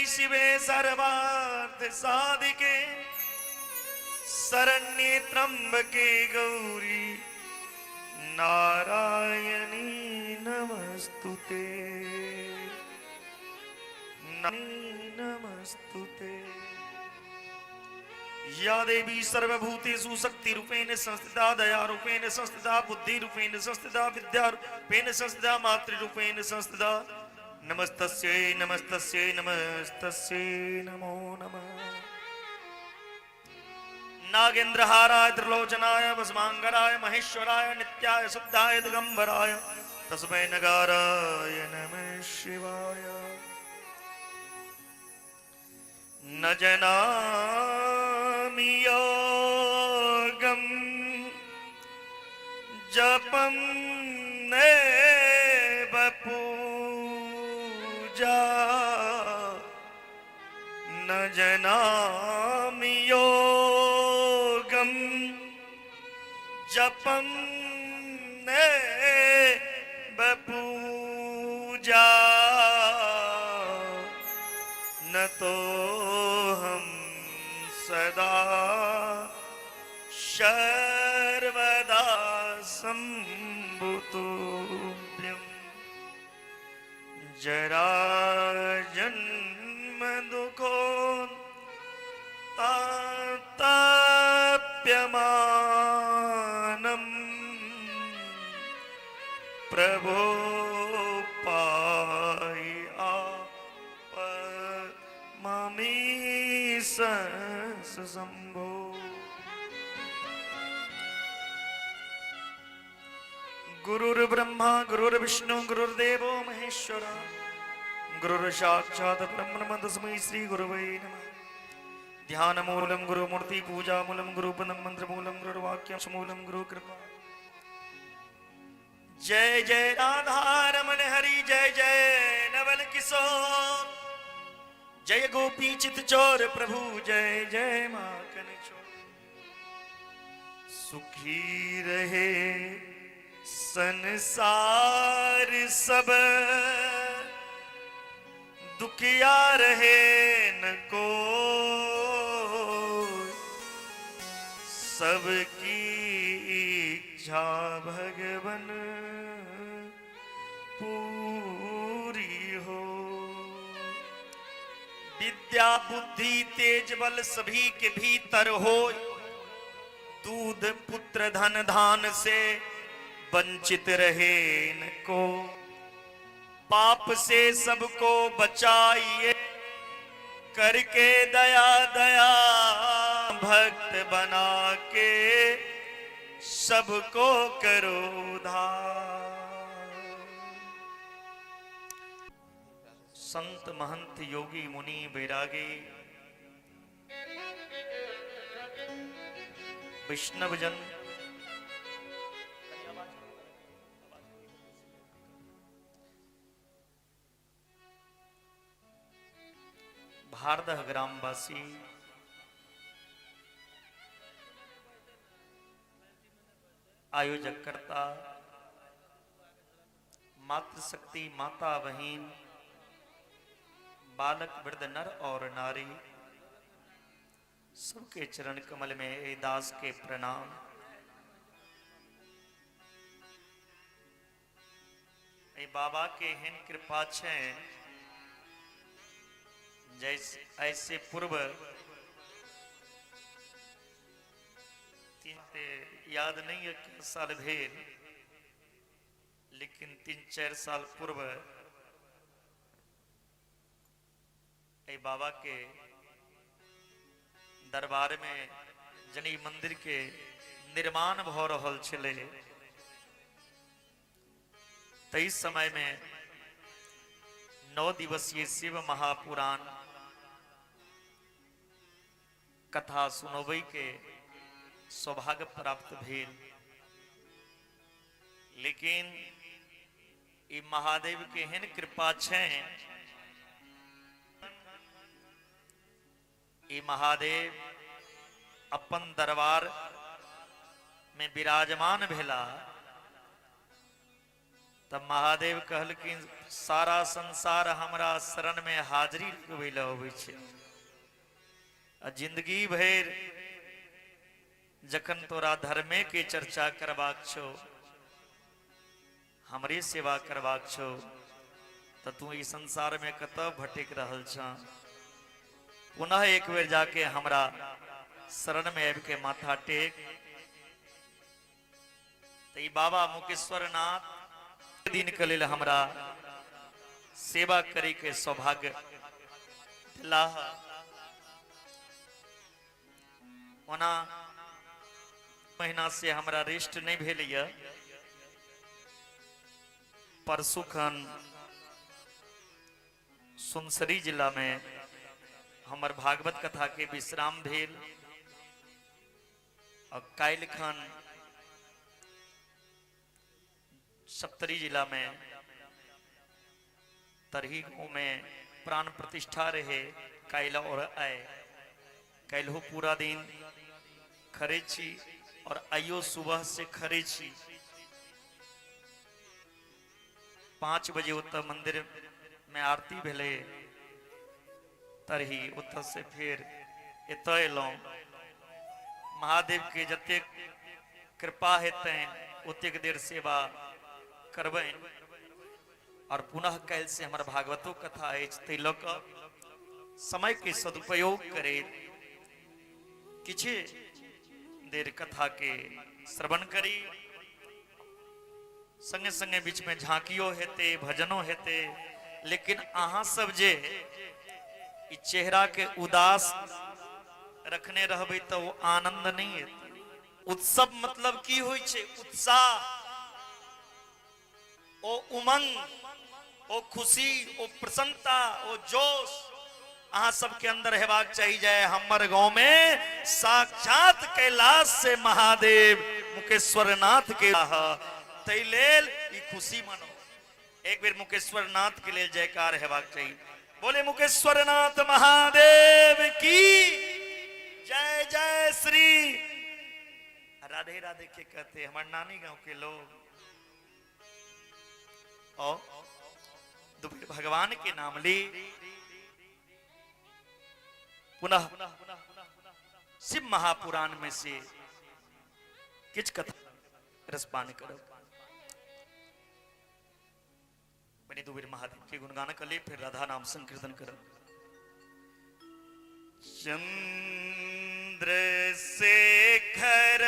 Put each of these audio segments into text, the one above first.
शिवे सर्वार्थ साधिके, शरण्ये त्र्यंबके गौरी नारायणी नमस्तुते, नमस्तुते। या देवी सर्वभूतेषु शक्ति रूपेण संस्थिता, दया रूपेण संस्थिता, बुद्धि रूपेण संस्थिता, विद्या रूपेण संस्थिता, मातृ रूपेण संस्थिता, नमस्तस्यै नमस्तस्यै नमस्तस्यै नमो नमः। नागेंद्रहाराय त्रिलोचनाय भस्मांगराय महेश्वराय नित्याय शुद्धाय दिगंबराय तस्मै नगाराय नमः शिवाय। न जानामि योगं जपं नैव पूजा, न जानामि योगं जपं नैव पूजा, न तो हम सदा सर्वदा शम्भु तुभ्यं। जरा जन्म दुःखो ताप्यमानम्, प्रभो पाहि आपन्ममीश शम्भो। गुरुर्ब्रह्मा गुरुर्विष्णु गुरुर्देवो महेश्वर, गुरुर् साक्षात् ब्रह्म तस्मै श्री गुरुवे नमः। ध्यानमूलं गुरुमूर्ति, पूजामूलं गुरुपदं, मंत्रमूलं गुरुर्वाक्यमूलं गुरु कृपा। जय जय राधा रमन हरि, जय जय नवल किशोर, जय गोपी चित चोर प्रभु, जय जय माखन चोर। सुखी रहे संसार सब, दुखिया रहे न को, सबकी इच्छा भगवन पूरी हो। विद्या बुद्धि तेज बल सभी के भीतर हो, दूध पुत्र धन धान से वंचित रहे न को। पाप से सबको बचाइए करके दया दया, भक्त बना के सबको करो उद्धार। संत महंत योगी मुनि वैरागी वैष्णव जन, भारदह ग्रामवासी, आयोजक कर्ता, मातृशक्ति माता बहिन, बालक वृद्ध नर और नारी, सबके चरण कमल में ए दास के प्रणाम। ए बाबा के एहन कृपा छै जैसे ऐसे पूर्व तीन ते याद नहीं है क्या साल भेल, लेकिन 3-4 साल पूर्व ए बाबा के दरबार में जनी मंदिर के निर्माण भ रहल छलै, तई समय में 9 दिवसीय शिव महापुराण कथा सुनबै के सौभाग्य प्राप्त भेल। लेकिन ई महादेव के एहन कृपा छै, ई महादेव अपन दरबार में विराजमान भेला। तब महादेव कहलखिन, सारा संसार हमरा शरण में हाजिरी लगबै लए अबै छै आ जिंदगी भरि जखन तोरा धर्मे के चर्चा करबाक छौ, हमरे सेवा करबाक छौ, तऽ तू ई संसार में कतऽ भटकि रहल छह? पुनः एक बेर जाके हमरा शरण में आबि के माथा टेक। तऽ ई बाबा मुकेश्वर नाथ दिन के लेल हमरा सेवा करे के सौभाग्य दिलाह। ओना महीना से हमरा रेस्ट नहीं भेल यऽ। परसू खन सुनसरी जिला में हमर भागवत कथा के विश्राम भेल और काल्हि खन सप्तरी जिला में तरही गाँव में प्राण प्रतिष्ठा रहे काल्हि और आए। काल्हो पूरा दिन खड़े छी और आइयो सुबह से खड़े छी। 5 बजे ओतऽ मंदिर में आरती भेलै तरही, ओतऽ से फेर एतऽ एलहुँ। महादेव के जतेक कृपा हेतनि ओतेक देर सेवा करबनि और पुनः काल्हि से हमर भागवतो कथा अछि, ताहि लऽ कऽ समय के सदुपयोग करैत किछु देर कथा के श्रवण करी। संगे संगे बीच में झांकियो हेते, भजनो हेते, लेकिन अहाँ सब जे ई चेहरा के उदास रखने रहबै तऽ ओ आनंद नहीं एतै। उत्सव मतलब की होइ छै? उत्साह, ओ उमंग, ओ खुशी, ओ प्रसन्नता, ओ जोश अहाँ सबके अंदर हेबाक चाही जाए हमर गांव में साक्षात कैलाश से महादेव मुकेश्वर नाथ के तै लेल ई खुशी मनो। एक बेर मुकेश्वर नाथ के लेल जयकार हेबाक चाही। बोले मुकेश्वर नाथ महादेव की जय। जय श्री राधे राधे के कहते हमारे नानी गांव के लोग। और दोपहर भगवान के नाम ली। पुनः शिव महापुराण में से किछ कथा रसपान करब। पहले दो बेर महादेव के गुणगान कर ले, फिर राधा नाम संकीर्तन करब। चंद्र शेखर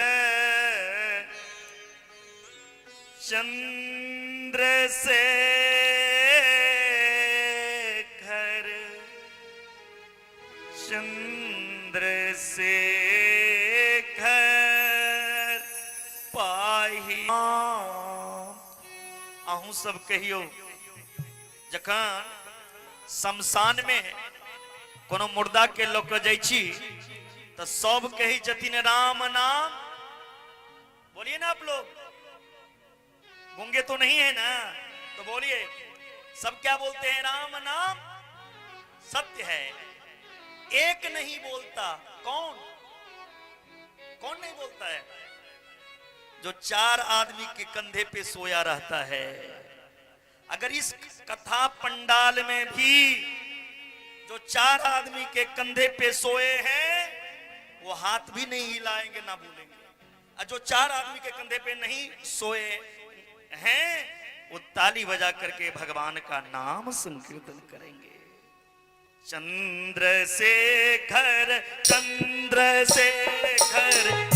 चंद्र शेखर चंद्र शेखर पाही। अहूँ सब कहियो, जखन शमशान में कोनो मुर्दा के लऽ कऽ जाइ छी तऽ सब कहै छथिन राम नाम। बोलिए ना, आप लोग गूंगे तो नहीं है ना? तो बोलिए, सब क्या बोलते हैं? राम नाम सत्य है। एक नहीं बोलता। कौन? कौन नहीं बोलता है? जो 4 आदमी के कंधे पे सोया रहता है। अगर इस कथा पंडाल में भी जो 4 आदमी के कंधे पे सोए हैं वो हाथ भी नहीं हिलाएंगे ना बोलेंगे, और जो 4 आदमी के कंधे पे नहीं सोए हैं वो ताली बजा करके भगवान का नाम संकीर्तन करेंगे। चंद्रशेखर चंद्रशेखर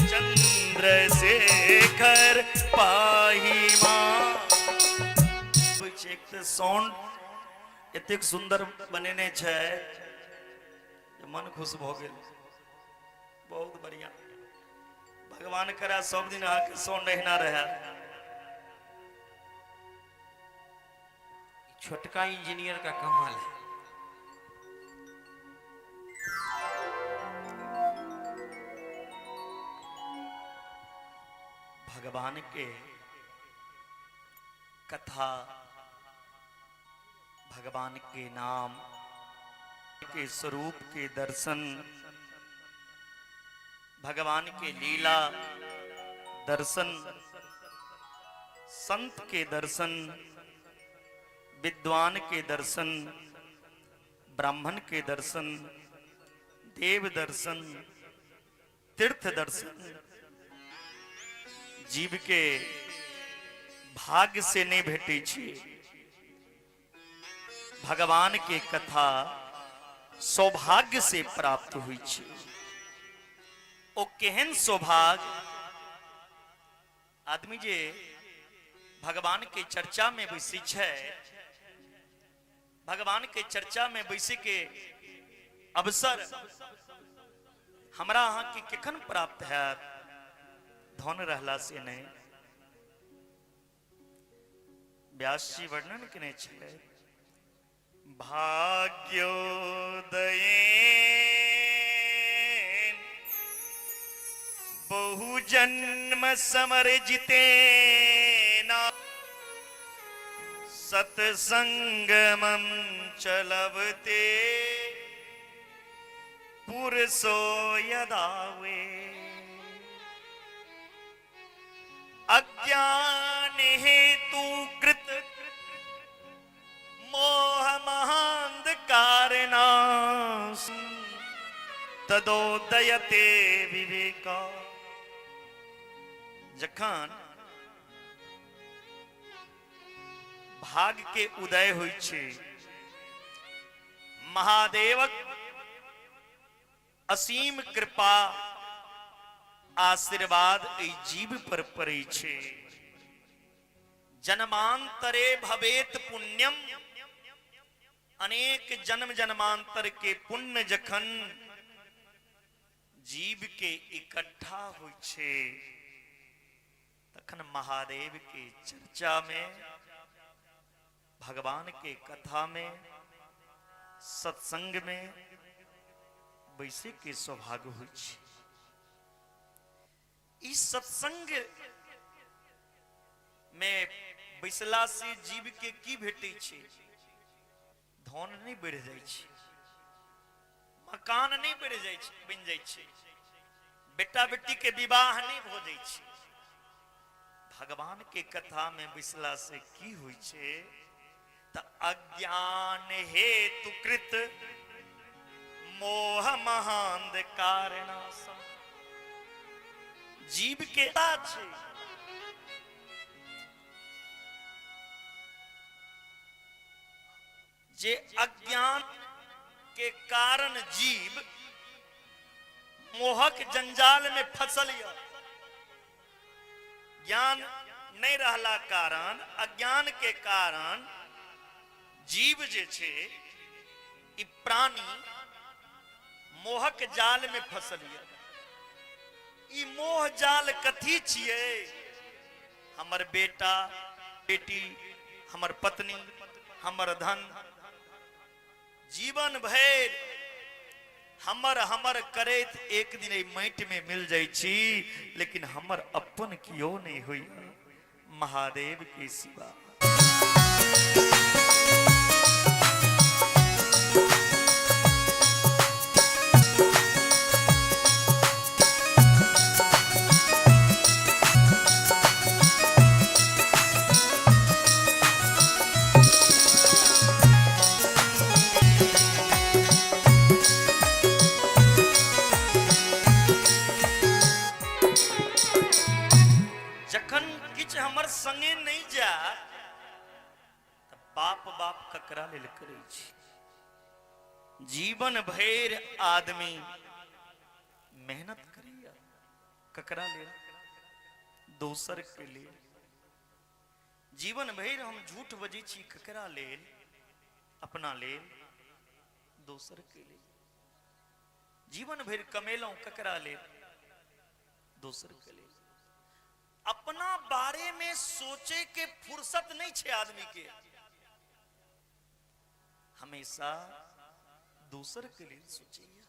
चंद्रशेखर पाही माँ। एक तऽ साउंड एतेक सुंदर बनेने छै जे मन खुश भऽ गेल। बहुत बढ़िया, भगवान करा सब दिन अहाँके साउंड एहिना रहै। छोटका इंजीनियर का कमाल है। भगवान के कथा, भगवान के नाम के स्वरूप के दर्शन, भगवान के लीला दर्शन, संत के दर्शन, विद्वान के दर्शन, ब्राह्मण के दर्शन, देव दर्शन, तीर्थ दर्शन जीव के भाग्य से नहीं भेटै छै। भगवान के कथा सौभाग्य से प्राप्त हुई छै। ओ केहन सौभाग्य, आदमी जे भगवान के चर्चा में बैसै छै, भगवान के चर्चा में बैसे के अवसर हमरा अहाँ के केखन प्राप्त हैत? धन रहला से नहीं। व्यास जी वर्णन केने छै, भाग्योदये बहुजन्म समर्जिते सत्संगमं चलवते पुरुषो यदावे। अज्ञान हेतु कृत मोह महांधकारनाश तदोदयते विवेका। जखन भाग के उदय होइ छै, महादेवक असीम कृपा आशीर्वाद एहि जीव पर पड़ै छै। जन्मांतरे भवेत पुण्यम, अनेक जन्म जन्मांतर के पुण्य जखन जीव के इकट्ठा होइ छै, तखन महादेव के चर्चा में, भगवान के कथा में, सत्संग में बैसे के सौभाग्य होइ छै। ई सत्संग में बैसला से जीव के की भेटै छै? धन नहि बढ़ि जाइ छै, मकान नहि बढ़ि जाइ छै, बनि जाइ छै, बेटा बेटी के विवाह नहि भऽ जाइ छै। भगवान के कथा में बैसला से की होइ छै? तऽ अज्ञान हेतु कृत मोह महांध कारणासम, जीव के छै जे अज्ञान के कारण जीव मोहक जंजाल में फसल यऽ। ज्ञान नहि रहला कारण, अज्ञान के कारण जीव जे छै, ई प्राणी मोहक जाल में फसल यऽ। ई मोह जाल कथी छियै? हमर बेटा बेटी, हमर पत्नी, हमर धन, जीवन भरि हमर हमर करैत एक दिन एहि माटि में मिल जाइ छी, लेकिन हमर अपन कियो नहि होइया महादेव के सिवा। जखन किछु हमर संगे नहि जाय तऽ बाप बाप ककरा लेल करै छी? जीवन भरि आदमी मेहनत करैया, ककरा लेल? दोसर के लेल। जीवन भरि हम झूठ बजै छी, ककरा लेल? अपना लेल? दोसर के लेल। जीवन भरि कमेलहुँ, ककरा लेल? दोसर के लेल। अपना बारे में सोचे के फुर्सत नहीं छे आदमी के, हमेशा दोसर के लिए सोचैया।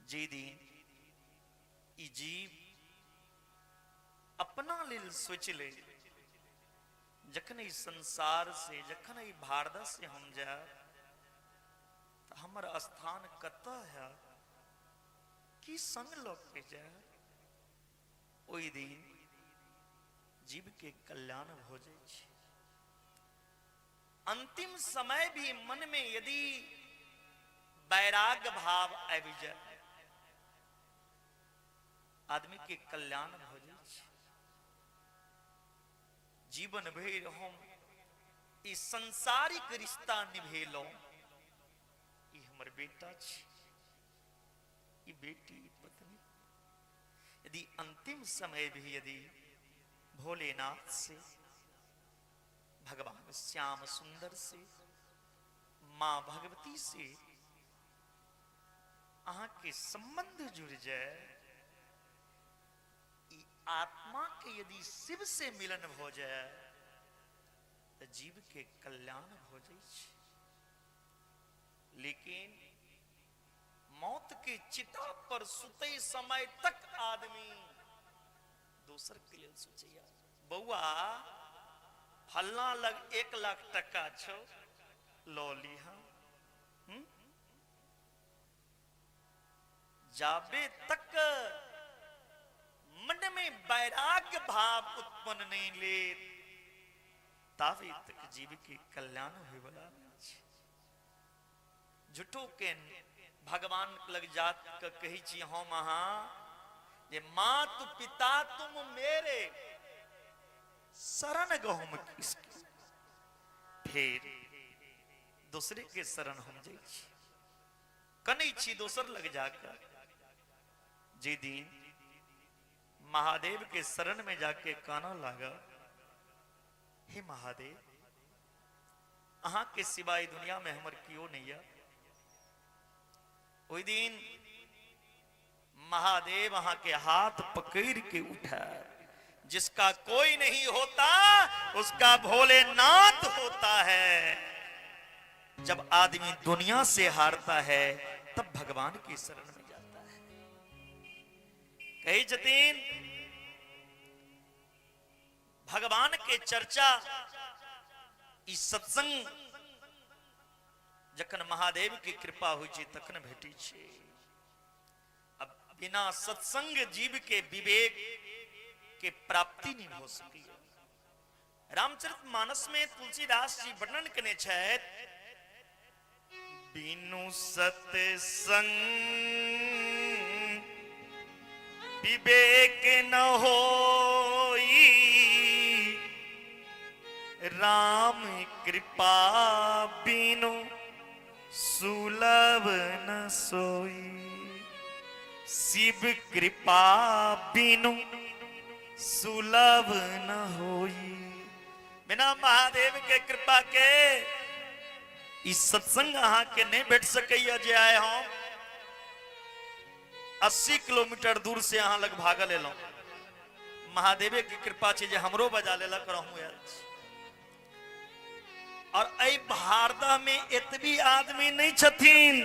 जे दिन ई जीव अपना लेल सोच ले, जखन ई संसार से, जखन ई भारत से हम जायब, तऽ हमर स्थान कतऽ है, की संग लऽ के जायब, ओहि दिन जीव के कल्याण भऽ जाइ छै। अंतिम समय भी मन में यदि वैराग्य भाव आबि जाए, आदमी के कल्याण भऽ जाइ छै। जीवन भरि हम ई संसारिक रिश्ता निभेलहुँ, ई हमर बेटा छी, ई बेटी, ई पत्नी। यदि अंतिम समय भी यदि भोलेनाथ से, भगवान श्याम सुंदर से, माँ भगवती से अहाँके संबंध जुड़ जाए, ई आत्मा के यदि शिव से मिलन भ जाए तऽ जीव के कल्याण भ जाइ छै। लेकिन मौत के चिता पर सुते समय तक आदमी दोसर के लेल सोचैया, बौआ फल्ला लग 1 लाख टका छौ, लऽ लीहा। जाबे तक मन में वैराग्य भाव उत्पन्न नहीं ले, ताबे तक जीव के कल्याण होय वाला नहीं छै। झूठो के भगवान लग जात के कहै छी हम अहाँ जे मात पिता तुम मेरे शरण गहुम किसके, फेर दूसरे के शरण हम जाइ छी, कनै छी दोसर लग जाकर। जे दिन महादेव के शरण में जाके काना लागा, हे महादेव, अहाँ के सिवाय दुनिया में हमर कियो नहीं है, ओहि दिन महादेव अहाँ के हाथ पकड़ के उठाए। जिसका कोई नहीं होता उसका भोलेनाथ होता है। जब आदमी दुनिया से हारता है तब भगवान की शरण में जाता है। कही जतीन भगवान के चर्चा ई सत्संग जखन महादेव के कृपा होइ छै तखन भेटै छै। अब बिना सत्संग जीव के विवेक के प्राप्ति नहीं हो सकी। रामचरित मानस में तुलसीदास जी वर्णन केने छथि, बिनु सत्संग विवेक न होई, राम कृपा बिनु सुलभ न सोई, शिव कृपा बिनु सुलभ न होई। बिना महादेव के कृपा के ई सत्संग अहाँ के नहीं भेट सकैया। जे आए हम 80 किलोमीटर दूर से अहाँ लग भागल एलहुँ, महादेवे के कृपा छै जे हमरो बजा लेलक और हमहूँ आयल छी। और एहि भारदा में एतबी आदमी नहीं छथिन,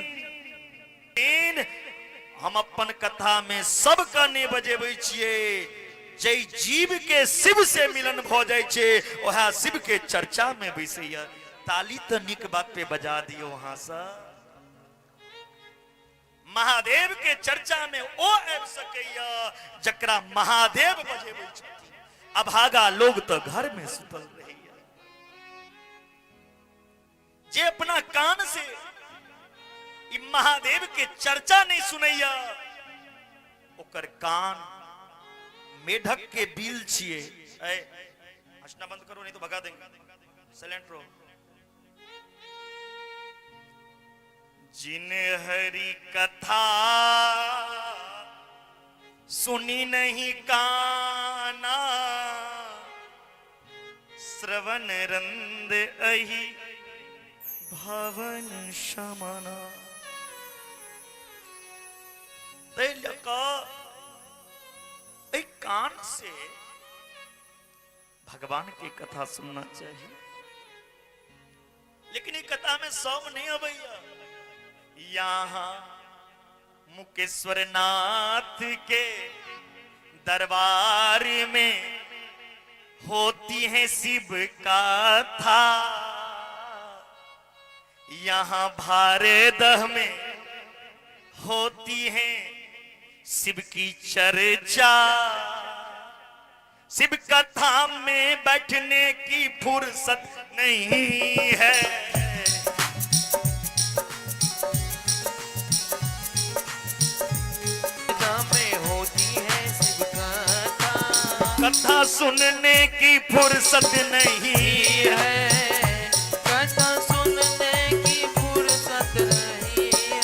हम अपन कथा में सबके नहीं बजेबै छियै। जै जीव के शिव से मिलन भ जाइ छै वएह शिव के चर्चा में बैसैया। ताली तो निक बात पे बजा दियो अहाँ सब। महादेव के चर्चा में ओ आबि सकैया जकरा महादेव बजेबै छथिन। अभागा लोग तो घर में सुतल रहैया। जे अपना कान से ई महादेव के चर्चा नहीं सुनैया ओकर कान मेढक के बिल छिए। ए हंसना बंद करो नहीं तो भगा देंगे, साइलेंट रहो। जिन हरि कथा सुनी नहीं काना, श्रवण रंद अहि भवन शमना। ताहि लऽ कऽ एहि कान से भगवान के कथा सुनना चाहिए। लेकिन ई कथा में सब नहीं अबैया। यहाँ मुकेश्वर नाथ के दरबार में होती है शिव कथा, यहाँ भारदह में होती है शिव की चर्चा। शिव कथा में बैठने की फुर्सत नहीं है। में होती है शिव कथा, कथा सुनने की फुर्सत नहीं है। कथा सुनने की फुर्सत नहीं है।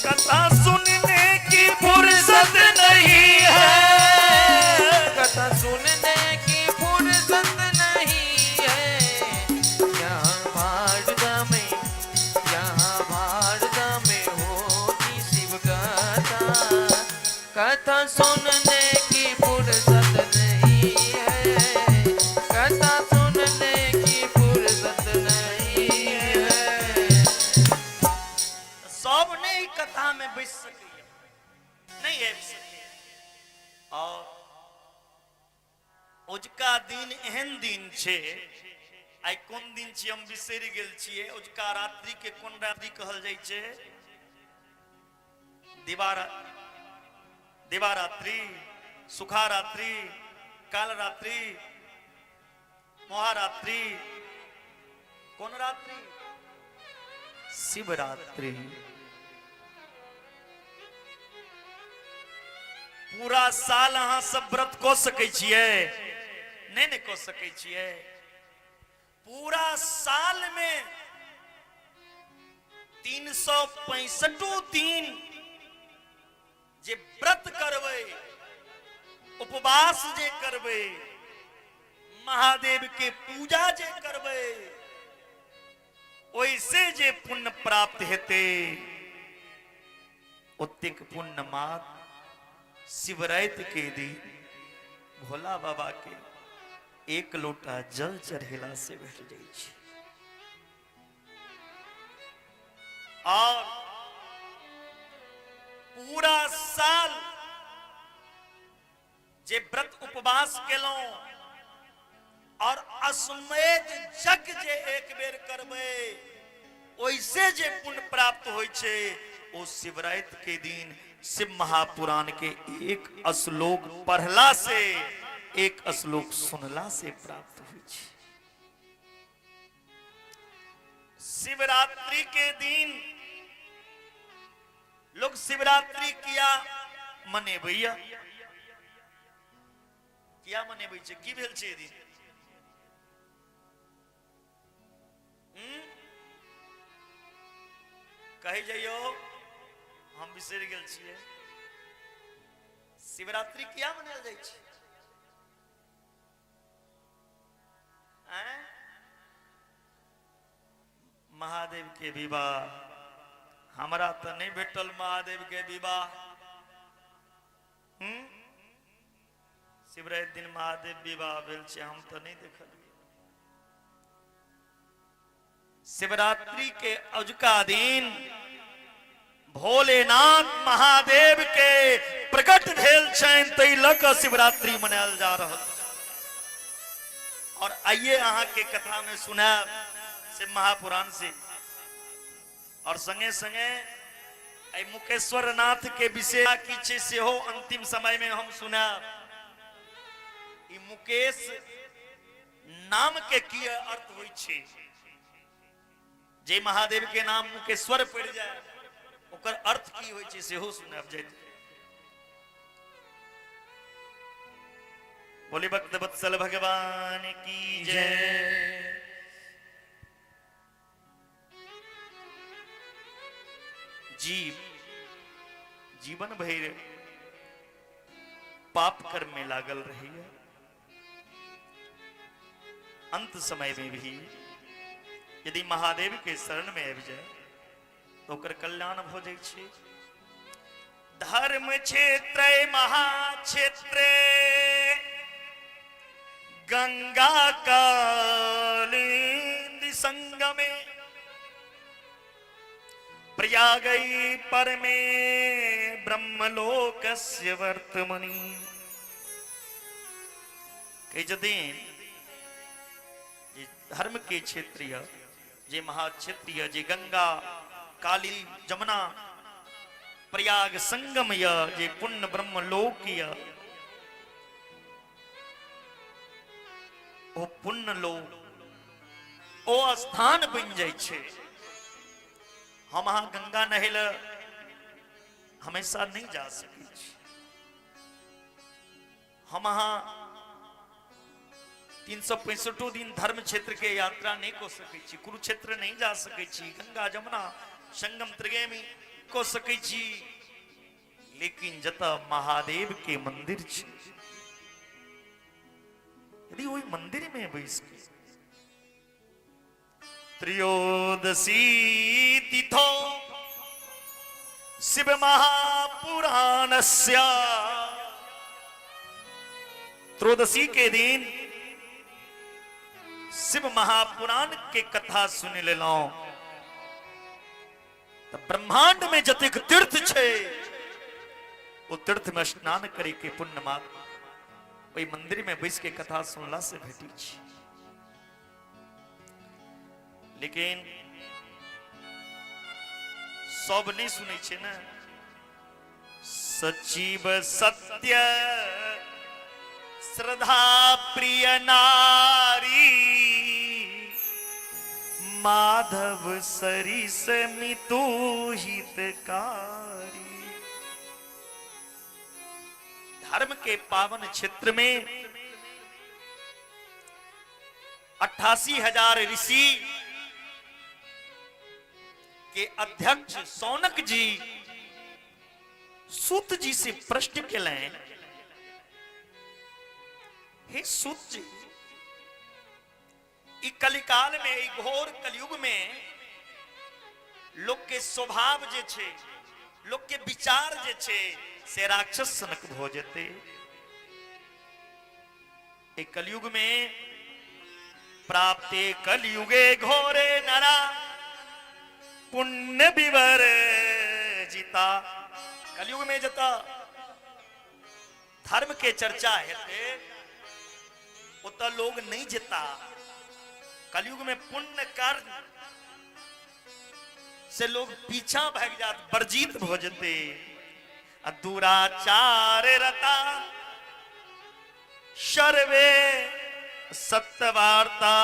कथा सुनने की फुर्सत नहीं है। कथा सुनने की फुर्सत नहीं है। यहाँ भारदा में, यहाँ भारदा में होती शिव कथा, कथा सुनने की फुर्सत नहीं है। कथा सुनने की फुर्सत नहीं है। सब नहीं कथा में बैस सकैया, नहीं आबि सकैया। और ओजका दिन एहन दिन छै, आइ कोन दिन छियै हम बिसरि गेल छियै। ओजका रात्रि के कोन रात्रि कहल जाइ छै? दिवारात्रि, सुखारात्रि, कालरात्रि, महारात्रि, कोन रात्रि? शिवरात्रि। पूरा साल अहाँ सब व्रत कऽ सकै छियै? नहि ने कऽ सकै छियै। पूरा साल में 365 दिन जे व्रत करबै, उपवास जे करबै, महादेव के पूजा जे करबै, ओहिसे जे पुण्य प्राप्त हेतै ओतेक पुण्य मात्र शिवराति के दिन भोला बाबा के एक लोटा जल चढ़ेला से भेट जाइ छै। और पूरा साल जे व्रत उपवास केलहुं और अश्वमेध यज्ञ जे एक बेर करबै, ओइसे जे पुण्य प्राप्त होइ छै ओ शिवराति के दिन शिव महापुराण के एक श्लोक पढ़ला से, एक श्लोक सुनला से प्राप्त होइ छै। शिवरात्रि के दिन लोग शिवरात्रि किया मनेबैया? किया मनेबै छै? की भेल छै दिन? कहै जइयो, हम बिसरि गेल छियै। शिवरात्रि किया मनायल जाइ छै? आँय? महादेव के विवाह। हमरा तऽ नहि भेटल महादेव के विवाह। शिवराति दिन महादेव विवाह भेल छै, हम तऽ नहि देखलियै। शिवरात्रि के अजुका दिन भोलेनाथ महादेव के प्रकट भेल छनि, ताहि लऽ कऽ शिवरात्रि मनायल जा रहल छै। और आइए अहाँ के कथा में सुनायब से महापुराण से, और संगे संगे एहि मुकेश्वर नाथ के विषय की छै सेहो अंतिम समय में हम सुनायब। ई मुकेश नाम के की अर्थ होइ छै? जे महादेव के नाम मुकेश्वर पड़ि जाय ओकर अर्थ की होइ छै सेहो सुनायब जाइत। बोली भक्त वत्सल भगवान की जय। जीव जीवन भरि पाप कर्म में लागल रहैया, अंत समय में भी यदि महादेव के शरण में आबि जाए तो ओकर कल्याण भऽ जाइ छै। धर्म क्षेत्र महाक्षेत्र गंगा कालिंदी संगमे प्रयागै परमे ब्रह्मलोकस्य वर्तमनि। कहै छथिन जे धर्म के क्षेत्र यऽ, जे महाक्षेत्र यऽ, जे गंगा काली जमुना प्रयाग संगम यऽ, जे पुण्य ब्रह्मलोक यऽ, ओ पुण्य लोक ओ स्थान बनि जाइ छै। हम अहाँ गंगा नहै लए हमेशा नहि जा सकै छी। हम अहाँ 365 दिन धर्म क्षेत्र के यात्रा नहीं कऽ सकै छी, कुरुक्षेत्र नहीं जा सकै छी, गंगा जमुना संगम त्रिवेणी कऽ सकै छी, लेकिन जतऽ महादेव के मंदिर छै, यदि ओहि मंदिर में बैस के त्रयोदशी तिथो शिव महापुराणस्य, त्रयोदशी के दिन शिव महापुराण के कथा सुन लेलहुं तऽ ब्रह्मांड में जतेक तीर्थ छै ओ तीर्थ में स्नान करे के पुण्य मात्र ओहि मंदिर में बैस के कथा सुनला से भेटी छै। लेकिन सब नहीं सुनै छै ने। सचिव सत्य श्रद्धा प्रिय नारी माधव सरिस मितु हितकारी। धर्म के पावन क्षेत्र में 88,000 ऋषि के अध्यक्ष सौनक जी सूत जी से प्रश्न केलनि, हे सूत जी, ई कलिकाल में, ई घोर कलयुग में लोक के स्वभाव जे छै, लोक के विचार जे छै से राक्षस सनक भऽ जेतै। ए कलयुग में प्राप्ते कलयुगे घोरे नरा पुण्य विवर जीता। कलयुग में जता धर्म के चर्चा हेतै ओतऽ लोग नहीं जेता। कलयुग में पुण्य कर्म से लोग पीछा भागि जात, वर्जित भऽ जेतै। आ दुराचार रता सर्वे सत्यवार्ता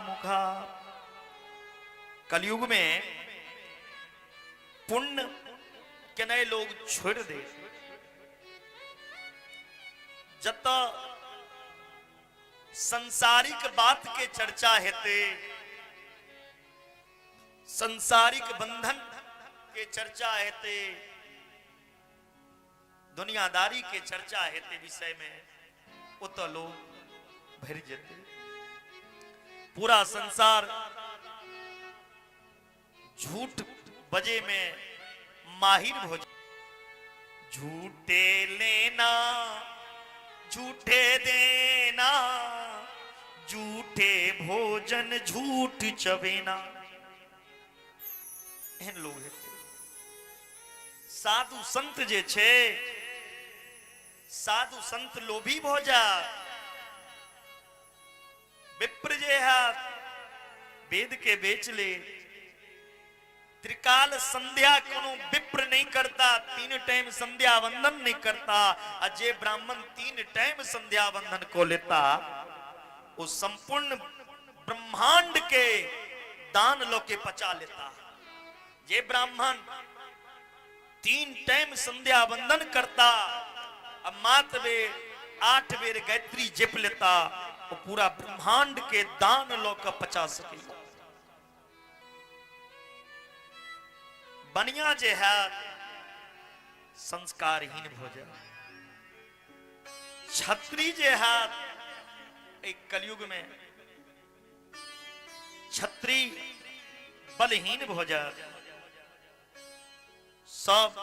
मुखा। कलयुग में पुण्य केनाइ लोग छोड़ दे। जतऽ संसारिक बात के चर्चा हेतै, संसारिक बंधन के चर्चा हेतै, दुनियादारी के चर्चा हेतै विषय में, ओतऽ लोग भरि जेतै। पूरा संसार झूठ बजे में माहिर हो। झूठे लेना झूठे देना, झूठे भोजन झूठ चबेना। एहन लोग हेतै। साधु संत जे छै, साधु संत लोभी भऽ जात। विप्र जे हैत वेद के बेच ले। त्रिकाल संध्या कोनो विप्र नहीं करता, 3 टाइम संध्या वंदन नहीं करता। आ जे ब्राह्मण 3 टाइम संध्या वंदन को लेता, वो संपूर्ण ब्रह्मांड के दान लो के पचा लेता। जे ब्राह्मण 3 टाइम संध्या वंदन करता, अब मात बेर 8 बेर गायत्री जप लेता, वो पूरा ब्रह्मांड के दान लो के पचा सके। बनिया जे है संस्कारहीन भऽ जाए। क्षत्रिय जे है एक कलयुग में क्षत्रिय बलहीन भऽ जाए। सब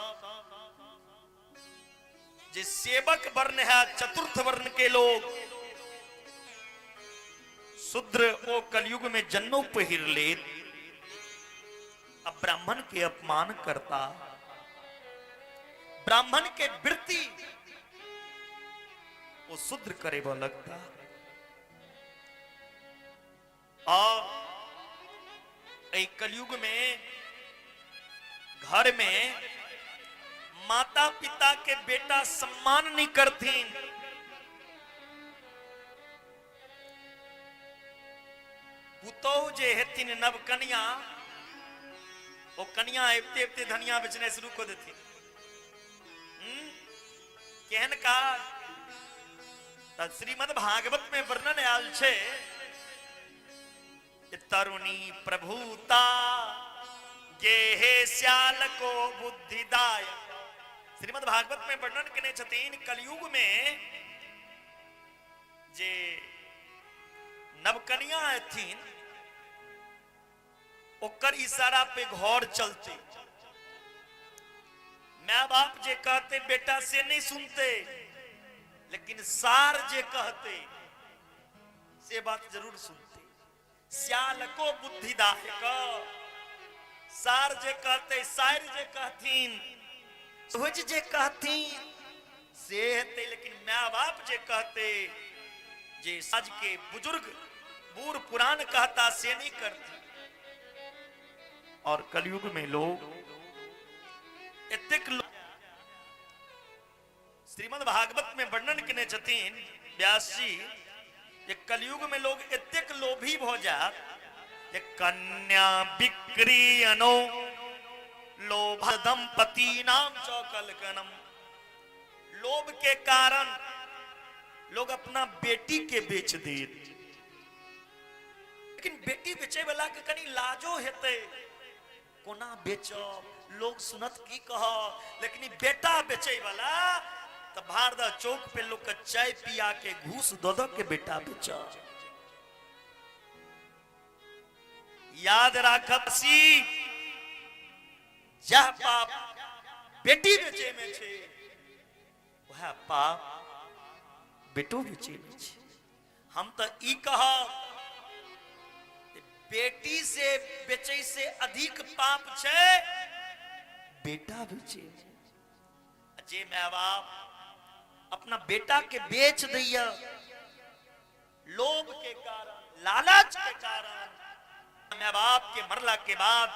जे सेवक वर्ण है, चतुर्थ वर्ण के लोग शूद्र, ओ कलयुग में जन्नो पहिर ले, अब ब्राह्मण के अपमान करता, ब्राह्मण के वृत्ति वो शूद्र करे लगता। और कलयुग में घर में माता पिता के बेटा सम्मान नहीं करथिन, पुतोहु जे हेथिन नव कनिया, ओ कनिया अबिते अबिते धनिया बेचनाइ शुरू कऽ देथिन। केहन काज। तऽ श्रीमद् भागवत में वर्णन आयल छै, तरुणी प्रभुता गेहे श्याल को बुद्धिदायक। श्रीमद् भागवत में वर्णन केने छथिन, कलयुग में जे नवकनिया एथिन ओकर इशारा पे घर चलते, माय बाप जे कहते बेटा से नहीं सुनते, लेकिन सार जे कहते से बात जरूर सुनते। सियाल को बुद्धिदायक, सार जे कहते, सार जे कहथिन, सोच जे कहथिन से हेतै, लेकिन माय बाप जे कहते, जे साज के बुजुर्ग बूढ़ पुरान कहता से नहीं करते। और कलयुग में लोग एतेक लोग, श्रीमद् भागवत में वर्णन केने छथिन व्यास जी जे कलयुग में लोग एतेक लोभी भ जात जे कन्या विक्रियनो लोभ दंपति नाम चौकलकनम। लोभ के कारण लोग अपना बेटी के बेच देत, लेकिन बेटी बेचे वाला के कनी लाजो हेतै, कोना बेचब, लोग सुनत की कह। लेकिन ई बेटा बेचे वाला तऽ भारदा चौक पे लोग के चाय पिया के घूस दऽ दऽ के बेटा बेच। याद राखब सी जह पाप बेटी बेचे में छै, वएह पाप बेटो बेचे में छै। हम तऽ ई कहब, बेटी से बेचै से अधिक पाप छै बेटा बेचे। जे माय बाप अपना बेटा के बेच दैया लोभ के कारण, लालच के कारण, माय बाप के मरला के बाद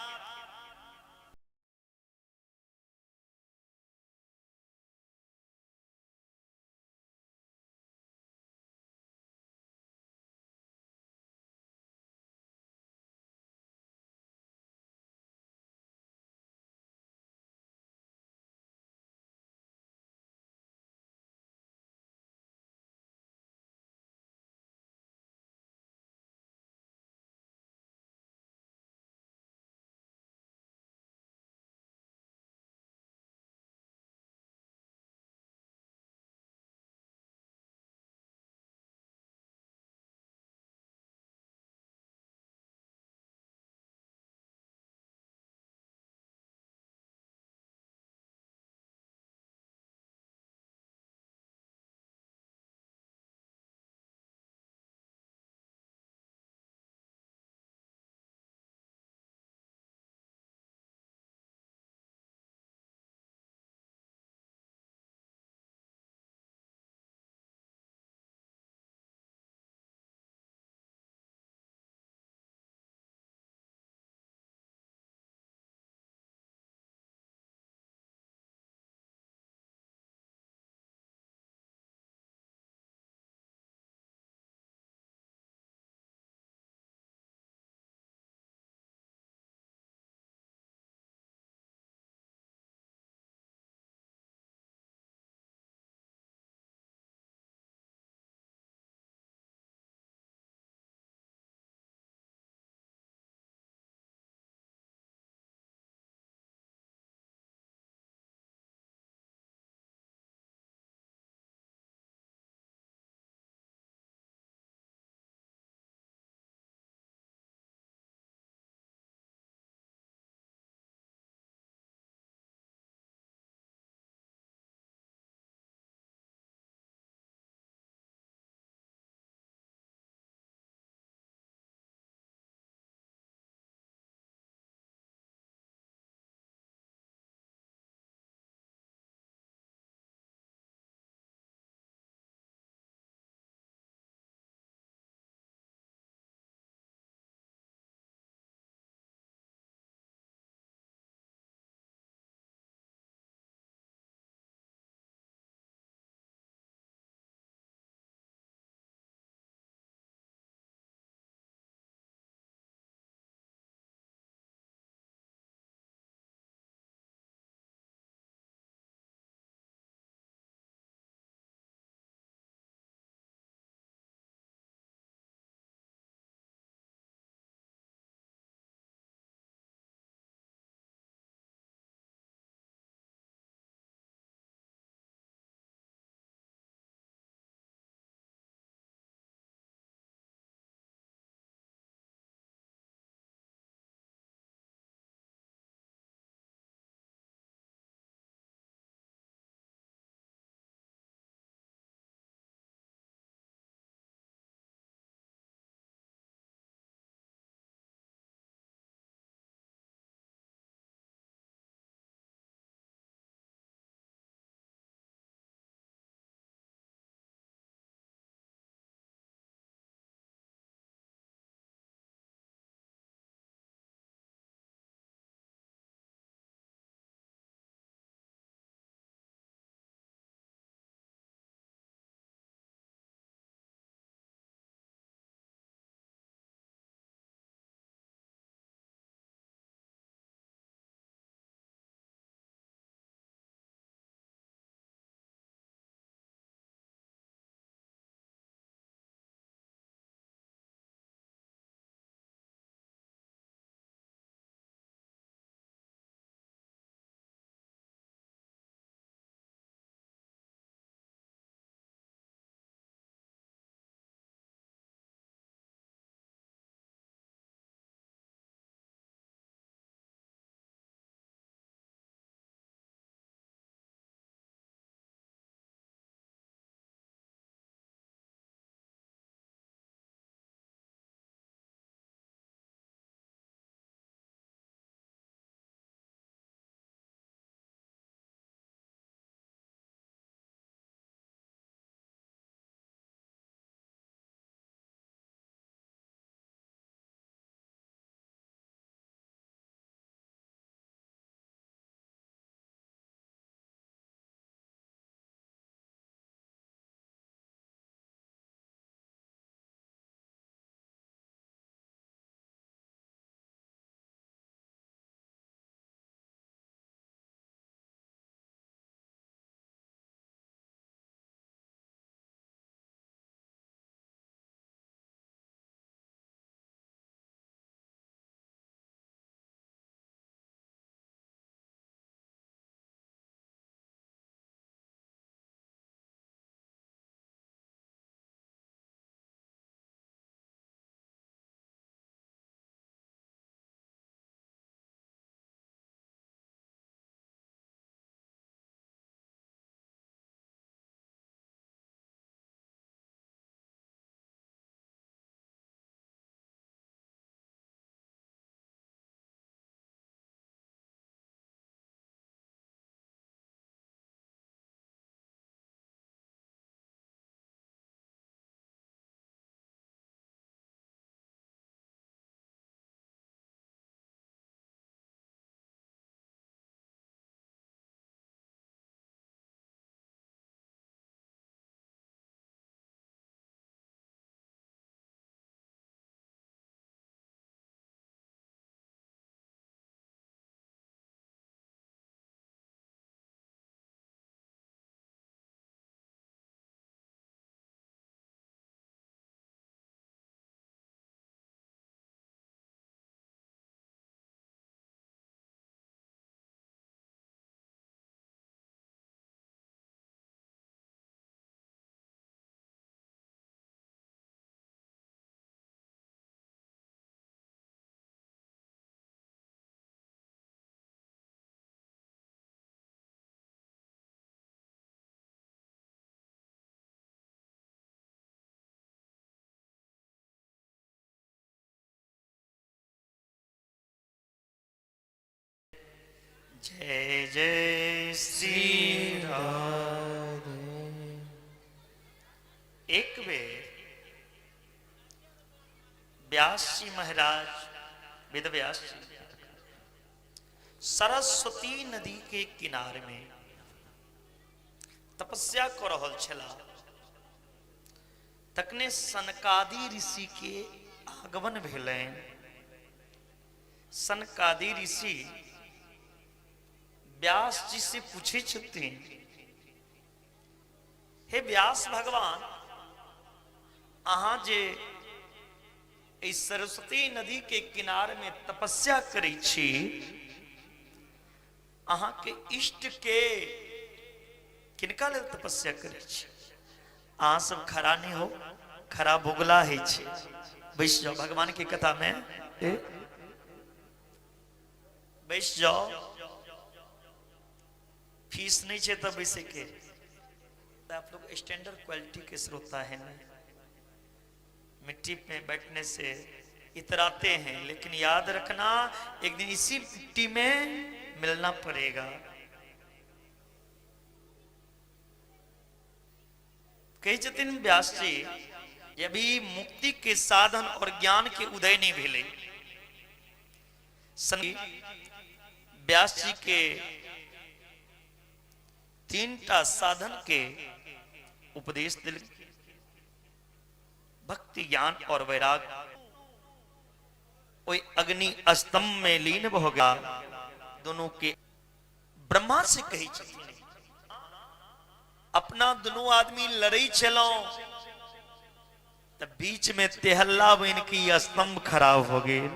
जय जय श्री राधे। एक बेर व्यास जी महाराज, वेद व्यास जी, सरस्वती नदी के किनारे में तपस्या कर रहल छलाह। तखने सनकादि ऋषि के आगमन भेलनि। सनकादि ऋषि व्यास जी से पूछे छथिन, हे व्यास भगवान, अहाँ जे एहि सरस्वती नदी के किनार में तपस्या करै छी, अहाँ के इष्ट के किनका लेल तपस्या करै छी? अहाँ सब खड़ा नहीं हो, खड़ा बोगला है छे, बैस जाओ। भगवान की कथा में बैस जाओ। फीस नहीं छे तब बैसे के। तो आप लोग स्टैंडर्ड क्वालिटी के श्रोता हैं ना, मिट्टी में बैठने से इतराते हैं, लेकिन याद रखना एक दिन इसी मिट्टी में मिलना पड़ेगा। कहै छथिन व्यास जी, अभी मुक्ति के साधन और ज्ञान के उदय नहीं भेलै। व्यास जी के तीन टा साधन के उपदेश दिल, भक्ति, ज्ञान और वैराग। ओहि अग्नि स्तंभ में लीन भ गया दोनों के। ब्रह्मा से कहै छथिन, अपना दुनू आदमी लड़ै छलहुं तऽ बीच में तेहल्ला बनि के स्तंभ खराब हो गेल।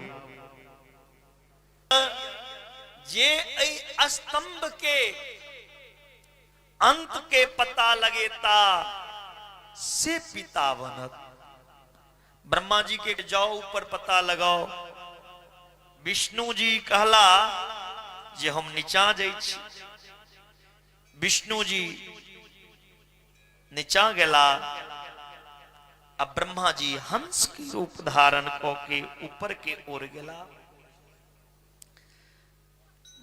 जे एहि स्तंभ के अंत के पता लगेता से पिता बनत। ब्रह्मा जी के जाओ ऊपर पता लगाओ। विष्णु जी कहला जे हम नीचा जाइ छी। विष्णु जी नीचा गेला आ ब्रह्मा जी हंस के रूप धारण क के ऊपर के ओर गेला।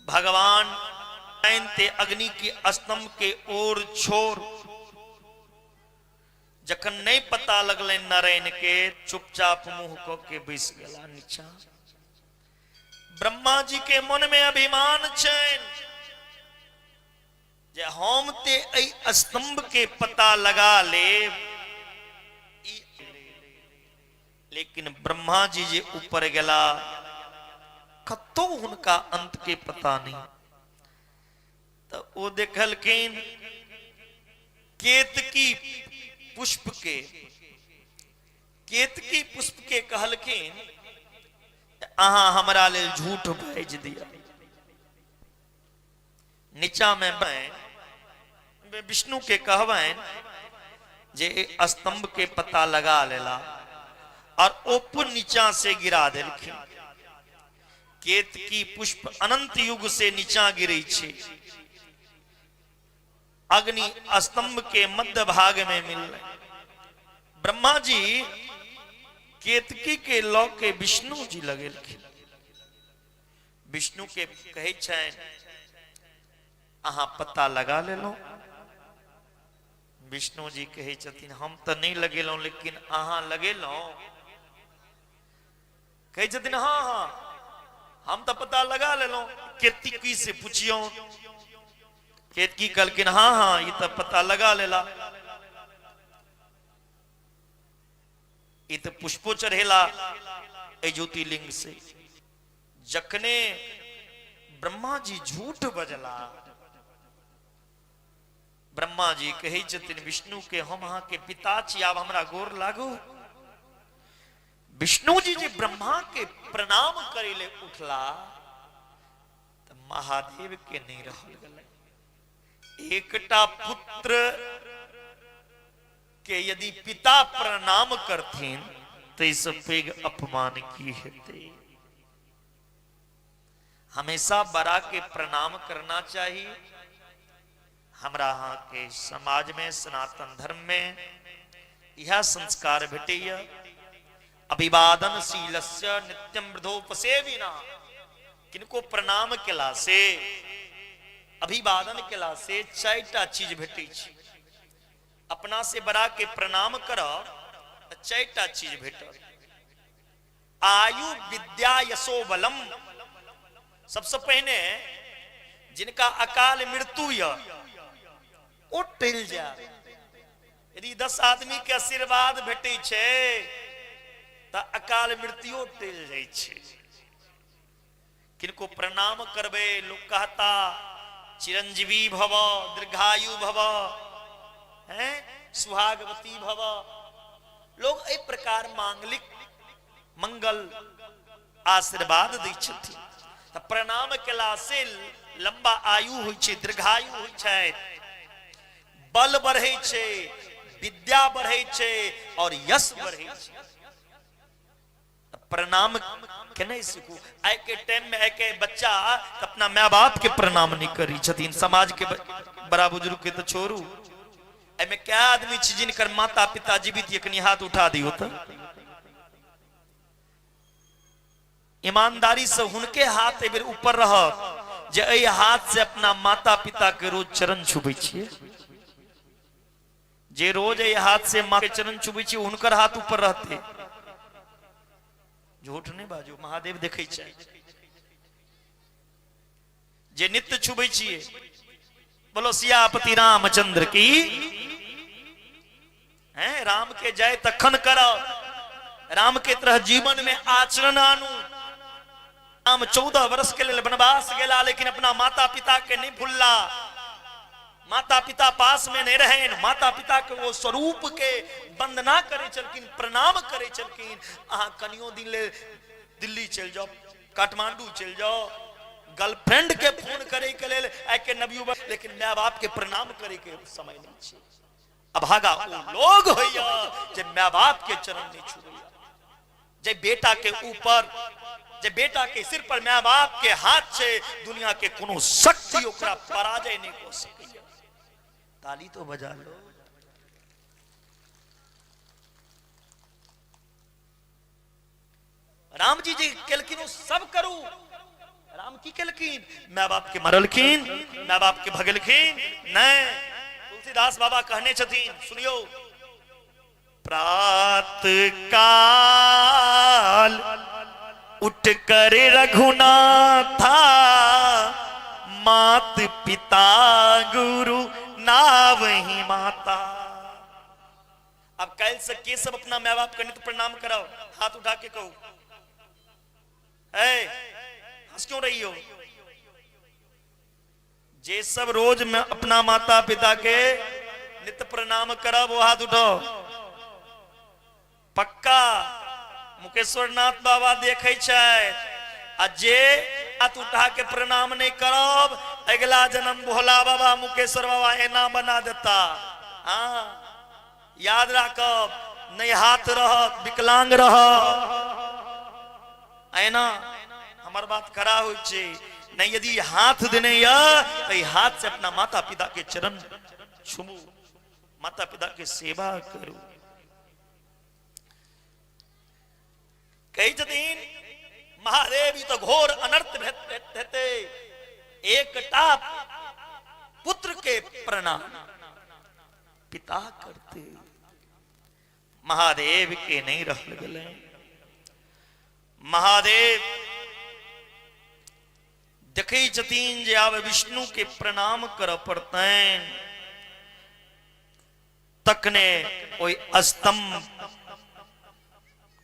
भगवान ते अग्नि के स्तंभ के ओर छोर जखन नहीं पता लगल नारायण के, चुपचाप मुंह क के बैस गेला नीचा। ब्रह्मा जी के मन में अभिमान छनि जे हम ते एहि स्तंभ के पता लगा लेब, लेकिन ब्रह्मा जी जे ऊपर गेला कतौ हुनका अंत के पता नहीं। तो ओ देखलखिन केतकी पुष्प के, केतकी पुष्प के कहलखिन अहाँ हमरा लेल झूठ बाजि दिया। नीचा में विष्णु के कहबनि जे स्तंभ के पता लगा लेला और ओ नीचा से गिरा देलखिन। केतकी पुष्प अनंत युग से नीचा गिरै छै, अग्नि स्तंभ के मध्य भाग में मिललै। ब्रह्मा जी केतकी के लऽ के विष्णु जी लगेलखिन। विष्णु के कहै छनि अहाँ पता लगा लेलहुँ? विष्णु जी कहै छथिन हम तऽ नहि लगेलहुँ, लेकिन अहाँ लगेलहुँ? कहै छथिन हाँ हाँ, हम तऽ पता लगा लेलहुँ, केतकी से पुछियौ। केतकी कहलखिन हाँ हाँ, ई तऽ पता लगा लेला, ई तऽ पुष्पो चढ़ेला एहि ज्योतिर्लिंग से। जखने ब्रह्मा जी झूठ बजला, ब्रह्मा जी कहै छथिन विष्णु के, हम अहाँ के पिता छी, आब हमरा गोर लागू। विष्णु जी जे ब्रह्मा के प्रणाम करे ले उठला तऽ महादेव के नहीं रहल गेलै। एकटा पुत्र के यदि पिता प्रणाम करथिन तऽ एहिसँ पैघ अपमान की हेतै? हमेशा बड़ा के प्रणाम करना चाहिए। हमरा अहाँ के समाज में, सनातन धर्म में यह संस्कार भेटैया, अभिवादन शीलस्य नित्यम वृद्धोपसेविना। किनको प्रणाम केला से अभिवादन केला से चारिटा चीज भेटै छै। अपना से बड़ा के प्रणाम करब तऽ चारिटा चीज भेटत। आयु विद्या यशो बलम। सबसे पहिने जिनका अकाल मृत्यु यऽ ओ टलि जायत। यदि 10 आदमी के आशीर्वाद भेटै छै तऽ अकाल मृत्युओ टलि जाइ छै। किनको प्रणाम करबै, लोग कहता चिरंजीवी भव, दीर्घायु भव, हैं, सुहागवती भव। लोग एहि प्रकार मांगलिक मंगल आशीर्वाद दै छथिन। तऽ प्रणाम केला से लंबा आयु होइ छै, दीर्घायु होइ छै, बल बढ़ै छै, विद्या बढ़ै छै और यश बढ़ै छै। प्रणाम केनाइ सीखू। आइ के टाइम में आइ के बच्चा अपना माय बाप के प्रणाम नहीं करी छथिन, समाज के बड़ा बुजुर्ग के तो छोड़ू। एहिमे क्या आदमी छी जिनकर माता पिता जीवित ये, कनी हाथ उठा दियौ। तऽ ईमानदारी से हुनके हाथ एहि बेर ऊपर रहत जे एहि हाथ से अपना माता पिता के रोज चरण छुबै छियै। जे रोज एहि हाथ से माँ के चरण छुबै छियै हुनकर हाथ ऊपर रहते। झूठ नहि बाजू, महादेव देखै छै। जे नित्य छुबै छियै, बोलो सियापति रामचंद्र की। हैं, राम के जय तखन करब, राम के तरह जीवन में आचरण आनू। राम 14 वर्ष के लिए वनवास गेला, लेकिन अपना माता पिता के नहीं भूलला। माता पिता पास में नहीं रहे, माता पिता के वो स्वरूप के वंदना करे छलखिन, प्रणाम करे छलखिन। अहाँ कनियो दिन ले दिल्ली चलि जाओ, काठमांडू चलि जाओ, गर्लफ्रेंड के फोन करे के लेल आइ के नवयुवक, लेकिन माय बाप के प्रणाम करे के समय नहीं छै। अभागा ओ लोग होइया जे माय बाप के चरण नहीं छुबैया। जे बेटा के ऊपर, जे बेटा के सिर पर माय बाप के हाथ छै, दुनिया के कोनो शक्ति ओकरा पराजय नहीं कऽ सकैया। ताली तो बजा लो। राम जी जे केलखिन ओ सब करू। राम की केलखिन? माय बाप के मरलखिन, माय बाप के भगेलखिन नहीं। तुलसीदास बाबा कहने छथिन, सुनियो, प्रात काल उठ कर रघुनाथा मात पिता गुरु नावही माता। अब कल से के सब अपना माँ बाप के नित्य प्रणाम कराओ, हाथ उठा के कहो। ए, हंस क्यों रही हो? जे सब रोज में अपना माता पिता के नित्य प्रणाम करब, वो हाथ उठाओ। पक्का मुकेश्वर नाथ बाबा देखे छै। आ जे हाथ उठा के प्रणाम नहीं करब, अगला जन्म भोला बाबा मुकेश्वर बाबा एना बना देता। हाँ, याद राखब, नहीं हाथ रहत, विकलांग रहत। एना हमर बात खरा होइ छै नहीं। यदि हाथ देने या तो हाथ से अपना माता पिता के चरण छुबू, माता पिता के सेवा करू। कहै छथिन महादेव, ई तऽ घोर अनर्थ हेतै, एकटा पुत्र के प्रणाम पिता करते। महादेव के नहीं रहल गेलै। महादेव देखै छथिन जे आब विष्णु के प्रणाम करऽ पड़तनि। तखने ओहि स्तंभ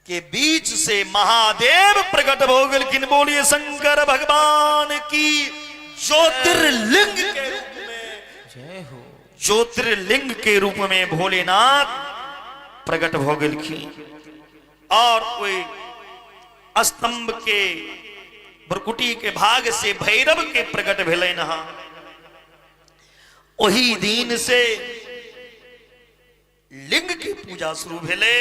के बीच से महादेव प्रकट हो गेलखिन। बोलिए शंकर भगवान की। ज्योतिर्लिंग के रूप में, जय हो। ज्योतिर्लिंग के रूप में भोलेनाथ प्रकट हो गेलखिन और ओहि स्तंभ के भ्रकुटी के भाग से भैरव के प्रकट भेलनि हँ। ओही दिन से लिंग के पूजा शुरू भेलै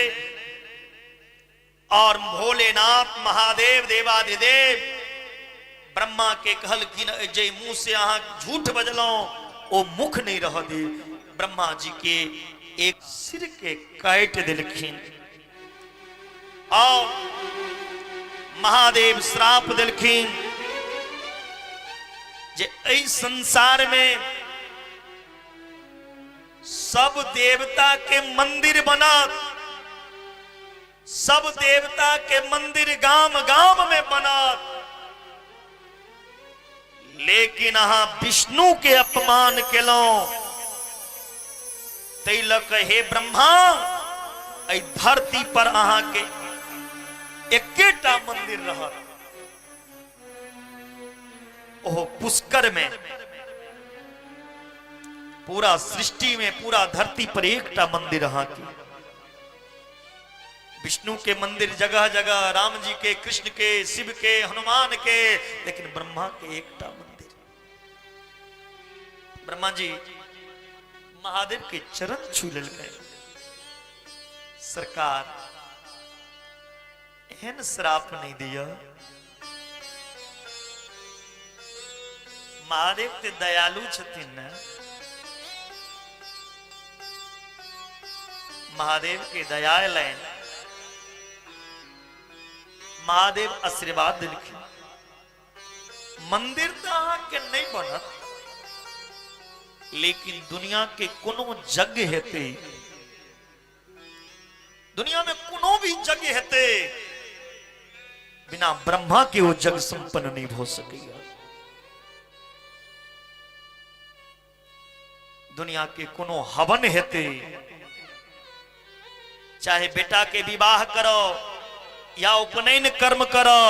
और भोलेनाथ महादेव देवाधिदेव ब्रह्मा के कहलखिन, जे मुंह से अहाँ झूठ बजलहुं ओ मुख नहीं रह दे। ब्रह्मा जी के एक सिर के काटि देलखिन और महादेव श्राप देलखिन जे एहि संसार में सब देवता के मंदिर बनत, सब देवता के मंदिर गाम गाम में बनत, लेकिन अहाँ विष्णु के अपमान केलहुं, ताहि लऽ कऽ हे ब्रह्मा, एहि धरती पर अहाँके एकेटा मंदिर रहत, ओहो पुष्कर में। पूरा सृष्टि में, पूरा धरती पर एकटा मंदिर अहाँके। विष्णु के मंदिर जगह जगह, राम जी के, कृष्ण के, शिव के, हनुमान के, लेकिन ब्रह्मा के एकटा मंदिर। ब्रह्मा जी महादेव के चरण छू लेलकै। सरकार, एहन श्राप नहीं दिया। महादेव ते दयालु छथिन ने। महादेव के दया एलनि, महादेव आशीर्वाद देलखिन, मंदिर तऽ अहाँके नहि बनत, लेकिन दुनिया के कोनो यज्ञ हेतै, दुनिया में कोनो भी यज्ञ हेतै, बिना ब्रह्मा के वो यज्ञ संपन्न नहीं हो सकैया। दुनिया के कोनो हवन हेतै, चाहे बेटा के विवाह करो या उपनयन कर्म करो,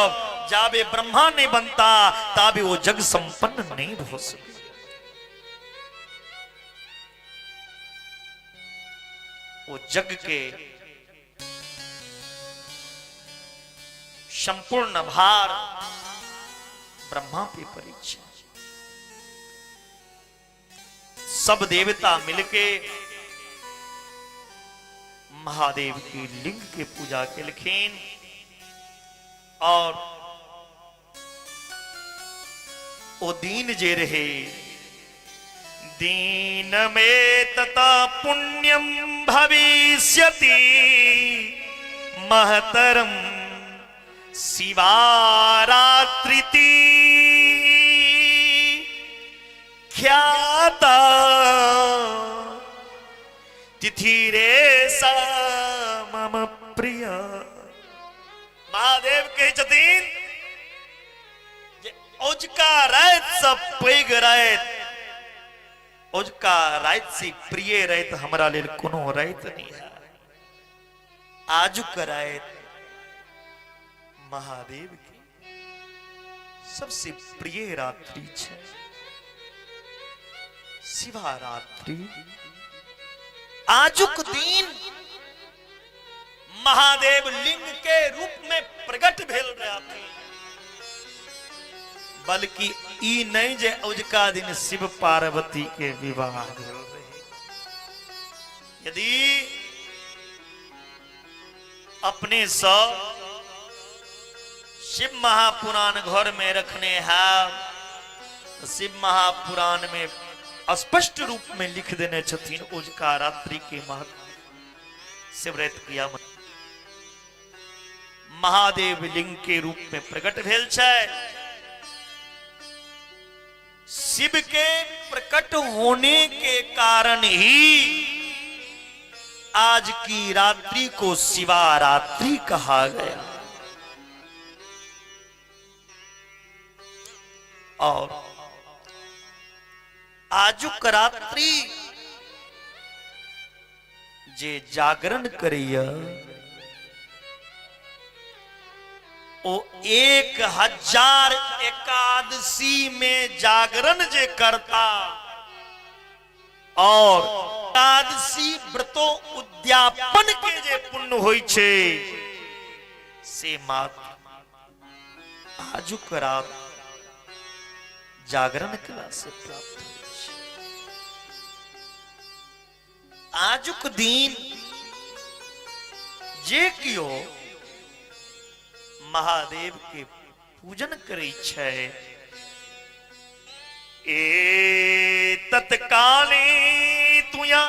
जाबे ब्रह्मा नहीं बनता ताबे वो जग संपन्न नहीं हो सके। वो जग के संपूर्ण भार ब्रह्मा पे परीक्षा। सब देवता मिलके महादेव की लिंग के पूजा केलखिन और ओ दीन जे रहे, दीन में तथा पुण्यम भविष्यति महतरम शिवारात्रिति ख्याता तिथि रे सा मम प्रिय। महादेव कहै छथिन जे औजका राति से पैघ राति, औजका राति से प्रिय राति हमरा लेल कोनो राति नहीं है। आजुक राति महादेव के सबसे प्रिय रात्रि छै, शिवरात्रि। आजुक दिन महादेव लिंग के रूप में प्रकट भेल रहथिन, बल्कि ई नहीं जे औजका दिन शिव पार्वती के विवाह भेल रहे। यदि अपने सब शिव महापुराण घर में रखने हैं, शिव महापुराण में स्पष्ट रूप में लिख देने छथिन उजका रात्रि के महत्व। शिवरात्रि किया महादेव लिंग के रूप में प्रकट भेल छै। शिव के प्रकट होने के कारण ही आज की रात्रि को शिवारात्रि कहा गया। और आजुक रात्रि जे जागरण करैया ओ 1000 एकादशी में जागरण जे करता और एकादशी व्रतो उद्यापन के जे पुण्य होइ छै, से मात्र आजुक रात जागरण केला से प्राप्त होइ छै। आजुक दिन जे कियो महादेव के पूजन करै छै, ए तत्काले तुया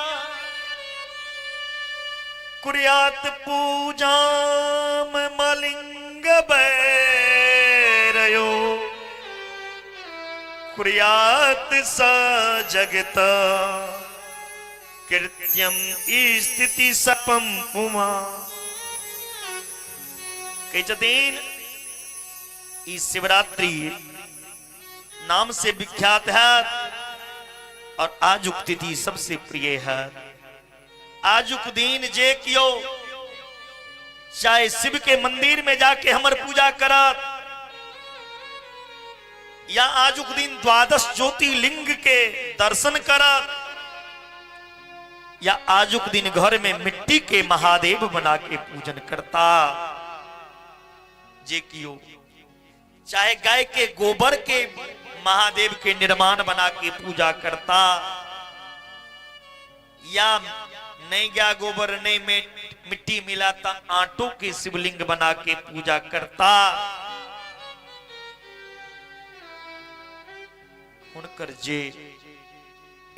कुर्यात पूजाम मलिंग बैरयो। कुर्यात स जगत कृत्यम स्थिति सपम पुमा। कहै छथिन ई शिवरात्रि नाम से विख्यात है और आजुक तिथि सबसे प्रिय है। आजुक दिन जे कियो चाहे शिव के मंदिर में जाके हमर पूजा करत या आजुक दिन द्वादश ज्योतिर्लिंग के दर्शन करत या आजुक दिन घर में मिट्टी के महादेव बना के पूजन करता, जे कियो चाहे गाय के गोबर के महादेव के निर्माण बना के पूजा करता या नहीं गया गोबर नहीं में मिट्टी मिलाता आटों के शिवलिंग बना के पूजा करता, हुनकर जे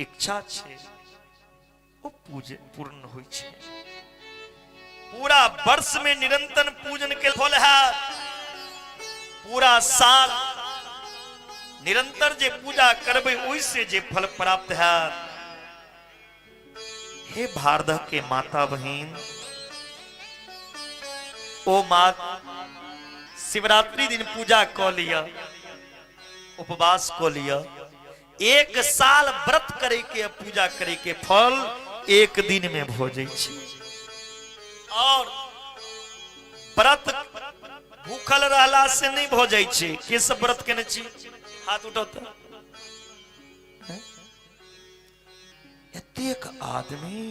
इच्छा छे ओ पूज पूर्ण होइ छे। पूरा वर्ष में निरंतर पूजन के फल है। पूरा साल निरंतर जे पूजा करबै ओहि से जे फल प्राप्त है। हे भारदह के माता बहिन, ओ माँ शिवरात्रि दिन पूजा क लिया, उपवास क लिया, एक साल व्रत करे के पूजा करे के फल एक दिन में भ जाइ छै। और व्रत भूखल रहला से नहीं भ जाइ छै। के सब व्रत केने छी? हाथ उठाउ तऽ। एतेक आदमी,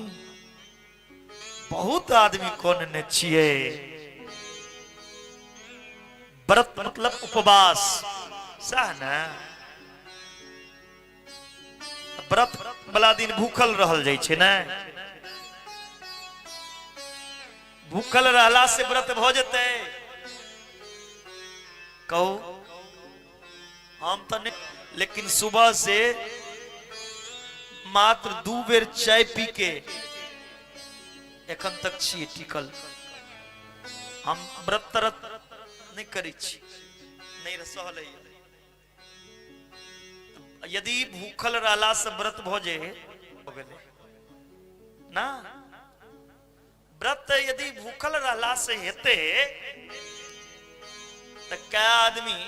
बहुत आदमी कोन ने छियै। व्रत मतलब उपवास, सएह ने? व्रत वाला दिन भूखल रहल जाइ छै ने? भूखल रहला से व्रत भऽ जेतै? कहू। हम तऽ नहि, लेकिन सुबह से मात्र 2 बेर चाय पी के एखन तक छियै टिकल। हम व्रत तरत नहि करै छी, नहि सहल। यदि भूखल रहला से व्रत भऽ जाय गेलै ना? व्रत यदि भूखल रहला से हेतै तऽ कै आदमी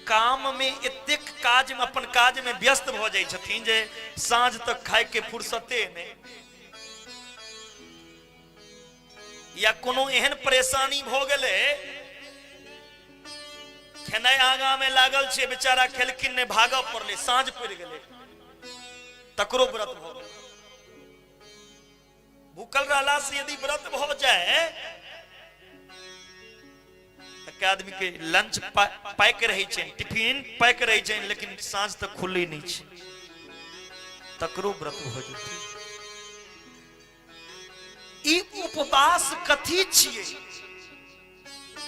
काम में एतेक काज में अपन काज में व्यस्त भऽ जाइ छथिन जे साँझ तक खाय के फुर्सते नहि, या कोनो एहन परेशानी भऽ गेलै, खेनाइ आगा में लागल छै, बेचारा खेलखिन नहि, भागऽ पड़लै, साँझ पड़ि गेलै, तकरो व्रत भऽ गेलै। भूखल रहला से यदि व्रत भऽ जाय तऽ कै आदमी के लंच पैक रहै छै, टिफिन पैक रहै छै, लेकिन साँझ तक खुलै नहि छै, तकरो व्रत भऽ जेतै। ई उपवास कथी छियै?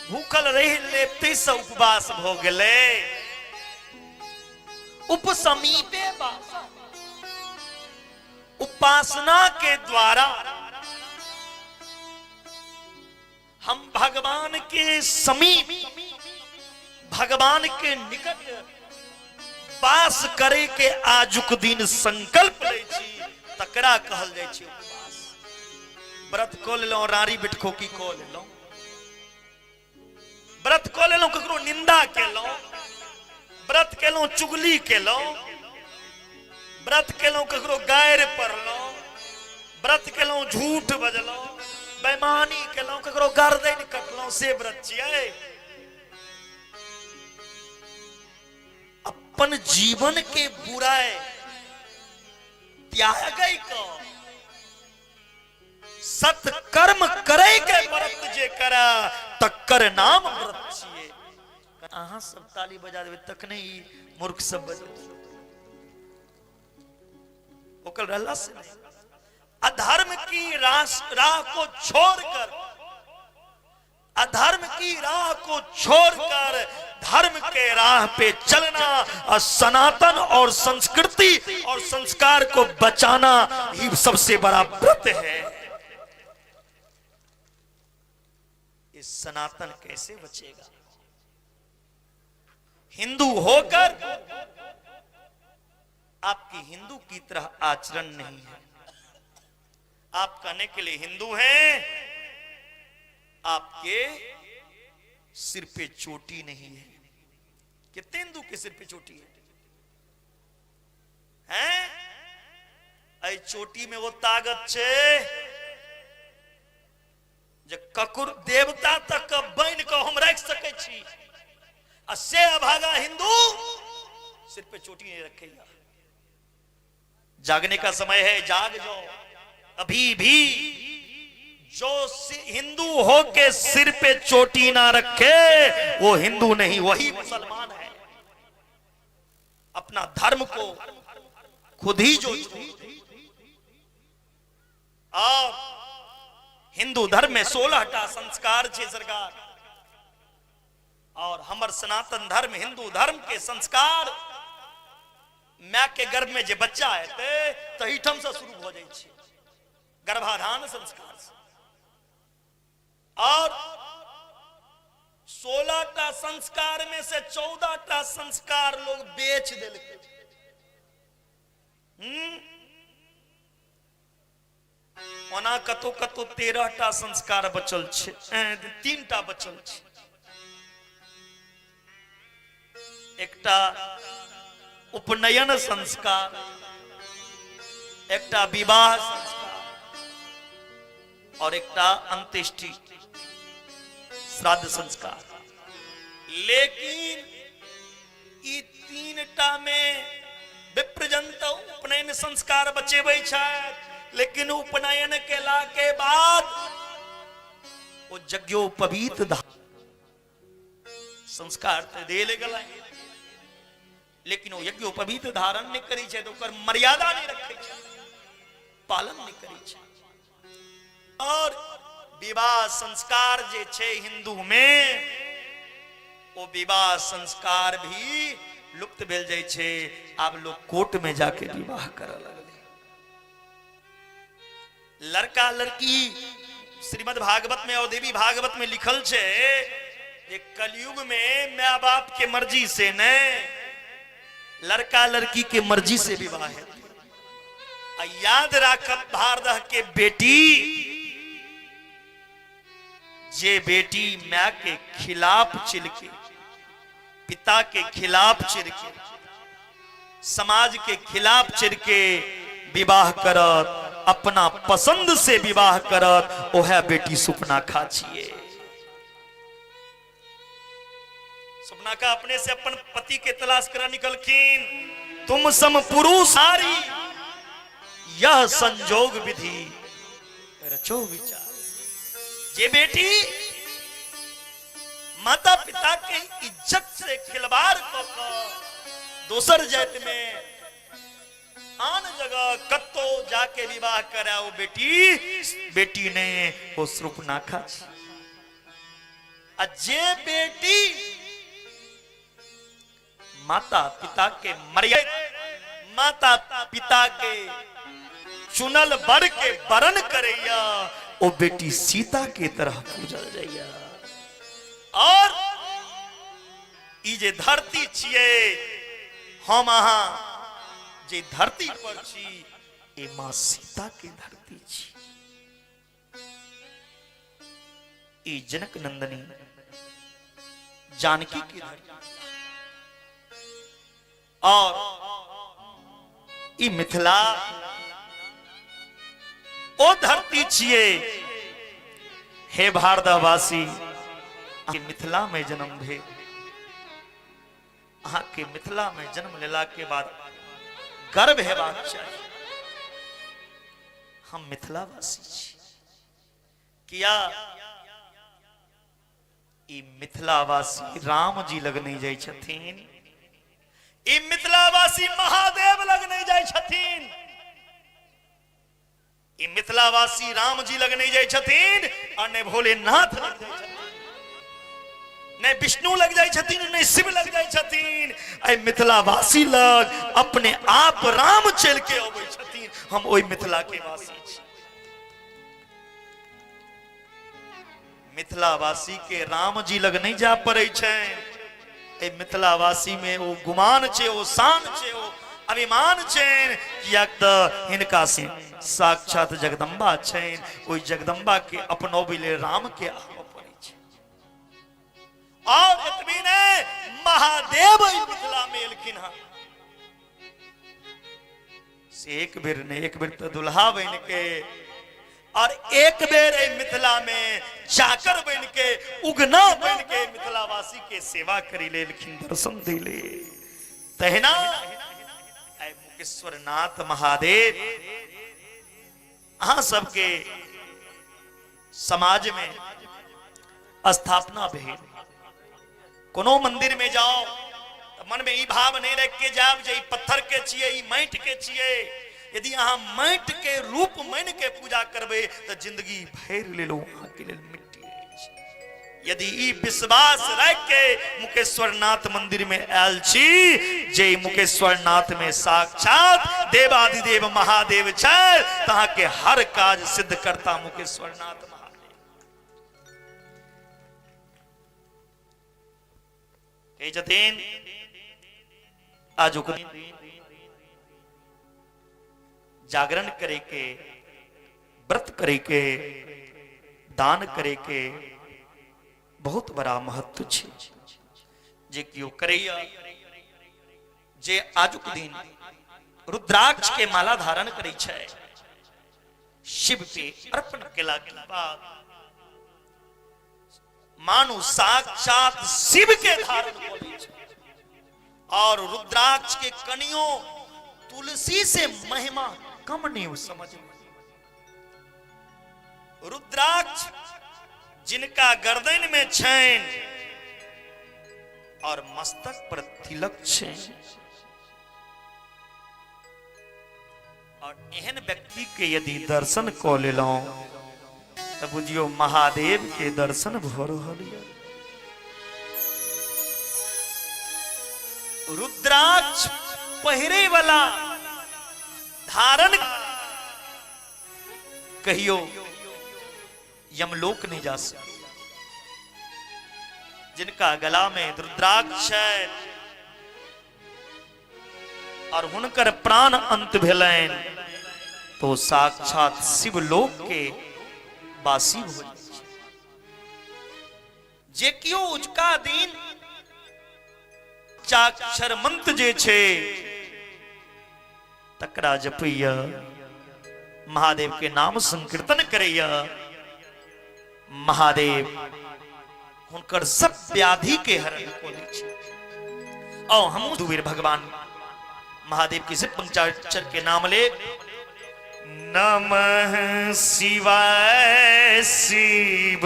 भूखल रहि लेते से उपवास भऽ गेलै? उपसमीपे वास, उपासना के द्वारा हम भगवान के समीप, भगवान के निकट वास करे के आजुक दिन संकल्प लै छी, तकरा कहल जाइ छै उपवास। व्रत कऽ लेलहुँ, राड़ी बिटखोकी कऽ लेलहुँ, व्रत कऽ लेलहुँ, ककरो निंदा केलहुँ, व्रत केलहुँ, चुगली केलहुँ, व्रत केलहुँ, ककरो गारि पड़लहुँ, व्रत केलहुँ, झूठ बजलहुँ, बेमानी केलहुँ, ककरो गर्दन कटलहुँ, से व्रत छियै? अपन जीवन के बुराइ त्यागै कऽ सत्कर्म करे के व्रत जे करा तकर नाम व्रत छियै। अहाँ सब ताली बजा देबै तखने ई मूर्ख सब बजत। ओकर रहला से नहीं। अधर्म की राह को छोड़कर, अधर्म की राह को छोड़कर धर्म के राह पे चलना और सनातन और संस्कृति और संस्कार को बचाना ही सबसे बड़ा व्रत है। इस सनातन कैसे बचेगा? हिंदू होकर आपकी हिंदू की तरह आचरण नहीं है। आप कहने के लिए हिंदू हैं, आपके सिर पे चोटी नहीं है। कितने हिंदू के सिर पे चोटी है? हैं? ऐ चोटी में वो ताकत छे जे ककुर देवता तक के बन के हम राखि सकै छी, आ से अभागा हिंदू सिर पे चोटी नहीं रखेगा। जागने का समय है, जाग जाओ। अभी भी जो हिंदू हो के सिर पे चोटी ना रखे वो हिंदू नहीं, वही मुसलमान है। अपना धर्म को खुद ही जो और हिंदू धर्म में 16 टा संस्कार छे सरकार, और हमर सनातन धर्म हिंदू धर्म के संस्कार my के गर्भ में जे बच्चा हेतै तहीठाम से शुरू भ जाइ छै, गर्भाधान संस्कार से। और 16 टा संस्कार में से 14 टा संस्कार लोग बेच देलकै। ओना कतौ कतौ 13 टा संस्कार बचल छै, 3 टा बचल छै। एकटा उपनयन संस्कार, एकटा विवाह संस्कार और एकटा अंत्येष्टि श्राद्ध संस्कार। लेकिन ई 3 टा में विप्रजन तो उपनयन संस्कार बचेबै छथि, लेकिन उपनयन केला के बाद ओ यज्ञोपवीत संस्कार तो देल गेलै, लेकिन ओ यज्ञोपवीत धारण नहि करै छै, ओकर मर्यादा नहि रखै छै, पालन नहि करै छै। और विवाह संस्कार जे छै हिंदू में, ओ विवाह संस्कार भी लुप्त भेल जाइ छै। आब लोग कोर्ट में जाके विवाह करऽ लगलै। लड़का लड़की श्रीमद् भागवत में और देवी भागवत में लिखल छै जे कलयुग में माय बाप के मर्जी से नहीं, लड़का लड़की के मर्जी से विवाह है। आ याद राखब भारदह के बेटी, जे बेटी माय के खिलाफ चिलके, पिता के खिलाफ चिरके, समाज के खिलाफ चिरके विवाह करत, अपना पसंद से विवाह करत, ओह बेटी सुपना खा छिए। सुपना का अपने से अपन पति के तलाश करा निकलखिन। तुम सम पुरुष नारी, यह संजोग विधि रचो विचार। जे बेटी माता पिता के इज्जत से खिलवाड़ क दोसर जाति में आन जगह कत्तो जाके विवाह कराओ, बेटी बेटी ने वो सुपनाखा छी। आ जे बेटी माता पिता के मर्यादा, माता पिता के चुनल बर के वरण करैया, ओ बेटी सीता के तरह पूजल जाइया। और ई जे धरती छियै, हम अहाँ जे धरती पर छी, ए माँ सीता के धरती छी। ई जनक नंदनी जानकी की धरती और ई मिथिला ओ धरती छियै। हे भारतवासी, मिथिला में जन्म भेल, अहाँ के मिथिला में जन्म लेला के बाद गर्व हेबाक चाही, हम मिथिलावासी छी। किया ई मिथिलावासी राम जी लग नहीं जाइ छथिन, ई मिथिलावासी महादेव लग नहीं जाइ छथिन, ई मिथिलावासी राम जी लग नहीं जाइ छथिन और नहि भोलेनाथ लग जाइ छथिन, नहि विष्णु लग जाइ छथिन, नहि शिव लग जाइ छथिन। एहि मिथिलावासी लग अपने आप राम चलि के अबै छथिन। हम ओहि मिथिला के वासी छी। मिथिलावासी के राम जी लग नहीं जा पड़ै छै, एहि मिथिलावासी में ओ गुमान छै, ओ शान छै, ओ अभिमान छै, कियाक तऽ हिनका से साक्षात जगदम्बा छनि। ओहि जगदम्बा के अपनोबै लेल राम के आबऽ पड़ै छै। और एतबी नहि, महादेव एहि मिथिला में एलखिन हँ से एक बेर नहि, एक बेर तऽ दुल्हा बनि के और एक बेर एहि मिथिला में चाकर बन के, उगना बन के मिथिलावासी के सेवा करी लेलखिन, दर्शन दिले। तहिना आइ मुकेश्वर नाथ महादेव अहाँ सबके समाज में स्थापना भेल। कोनो मंदिर में जाओ तऽ मन में ई भाव नहीं रख के जाब जे ई पत्थर के छियै, ई माटि के छियै। यदि अहाँ माटि के रूप मान के पूजा करबै तऽ जिंदगी भरि लेल ओ अहाँके लेल मिट्टी अछि। यदि ई विश्वास राखि के मुकेश्वर नाथ मंदिर में आयल छी जे ई मुकेश्वर नाथ में साक्षात देवाधिदेव महादेव छै, तऽ अहाँके हर काज सिद्ध करता मुकेश्वर नाथ महादेव। कहै छथिन आजुक जागरण करे के, व्रत करे के, दान करे के बहुत बड़ा महत्व छै। जे केओ करैया, जे आजुक दिन रुद्राक्ष के माला धारण करै छै, शिव पे अर्पण केला के बाद मानू साक्षात शिव के धारण कऽ लै छै। और रुद्राक्ष के कनियो तुलसी से महिमा कम नहीं हो समझ में। रुद्राक्ष जिनका गर्दन में छैन और मस्तक पर तिलक छैन, और एहन व्यक्ति के यदि दर्शन कऽ लेलहुँ तऽ बुझियौ महादेव के दर्शन भऽ रहल यऽ। रुद्राक्ष पहिरे वाला धारण कहियो यमलोक नहीं जा सके। जिनका गला में रुद्राक्ष है और हुनकर प्राण अंत भेलनि तो साक्षात शिवलोक के वासी हो जाइ छै। जे केओ उजका दिन चाक्षर मंत्र जे छै तकरा जपैया, महादेव के नाम संकीर्तन करैया, महादेव हुनकर सब व्याधि के हरण कऽ लै छै। आओ हमहूँ दू बेर भगवान महादेव के सिर्फ पंचाक्षर के नाम ले। नमः शिवाय शिव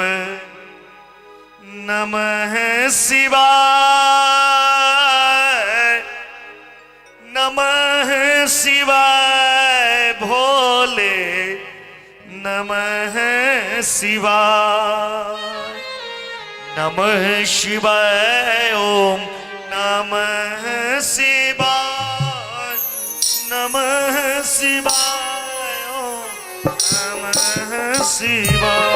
नमः शिवाय नमः शिवाय भोले नमः शिवाय नमः शिवाय ओम नमः शिवाय नमः शिवाय ओम नमः शिवाय।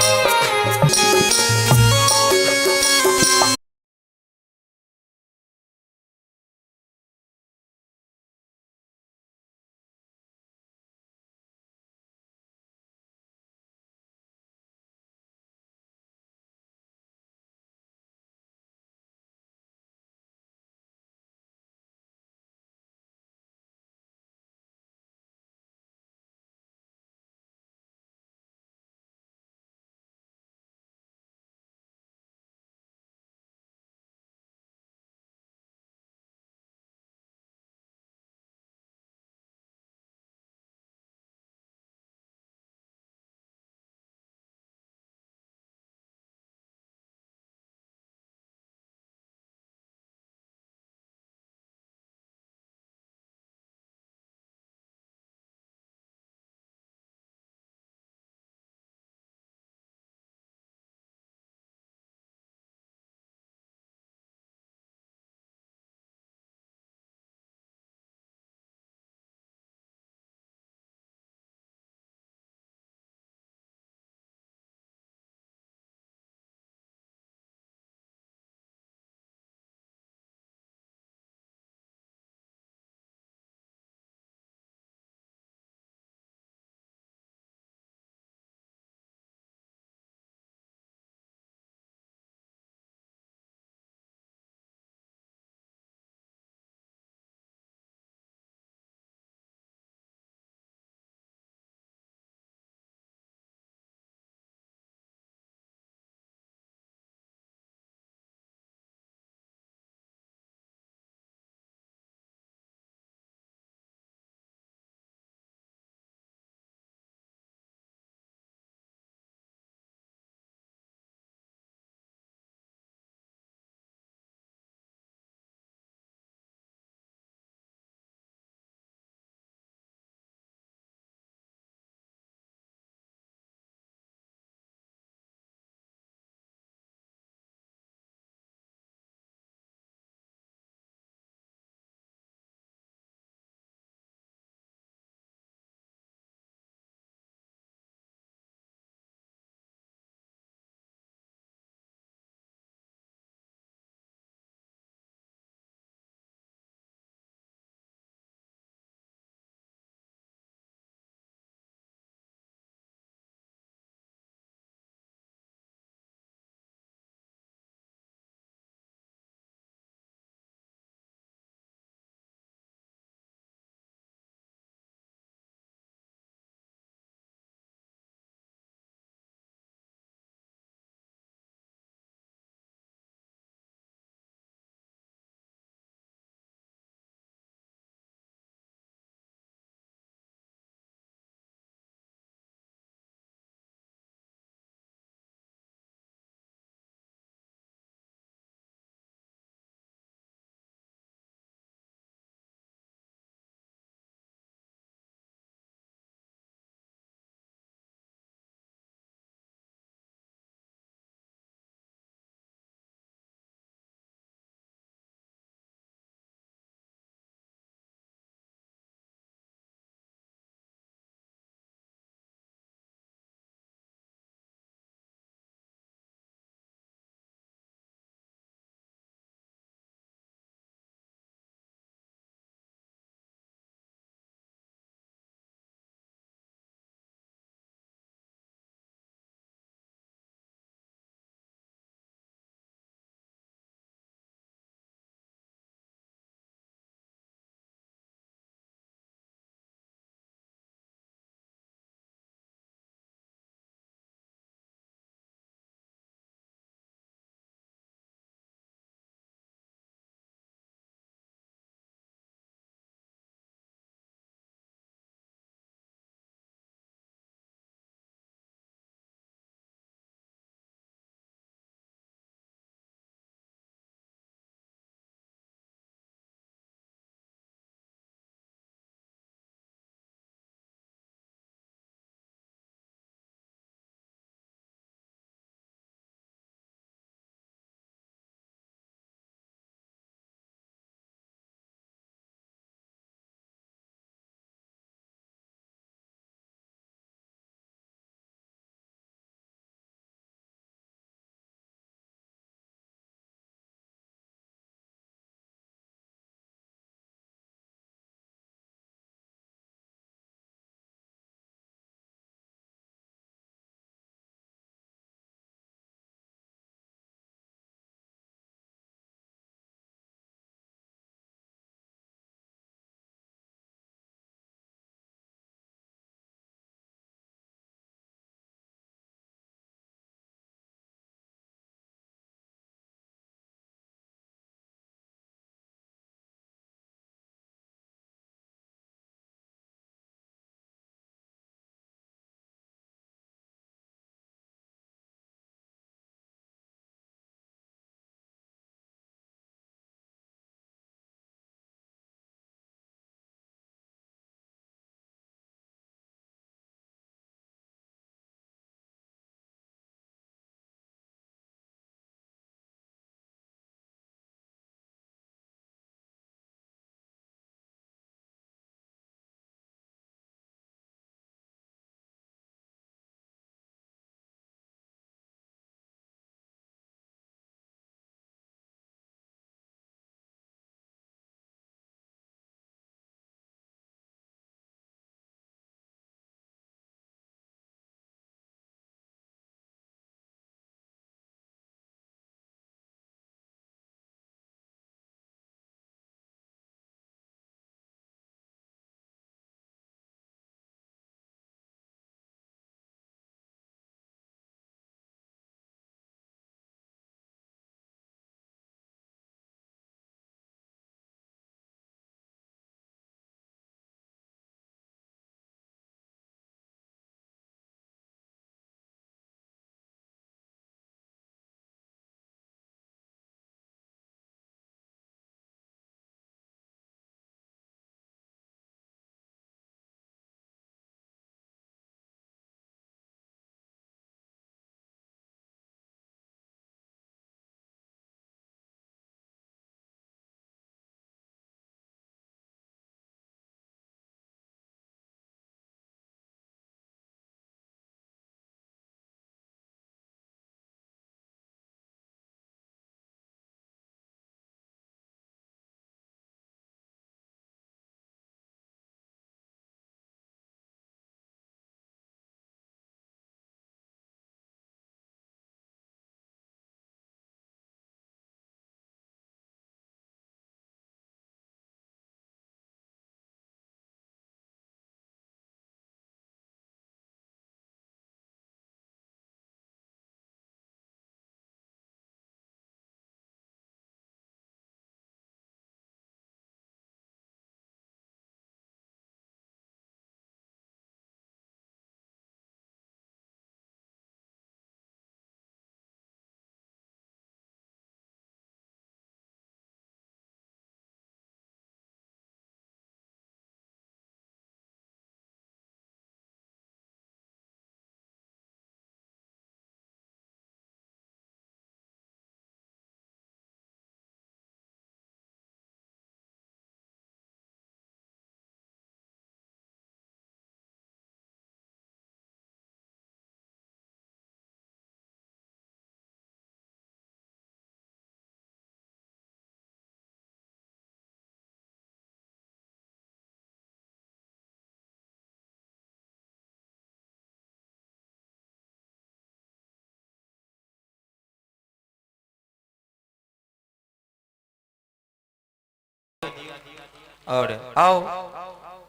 और आओ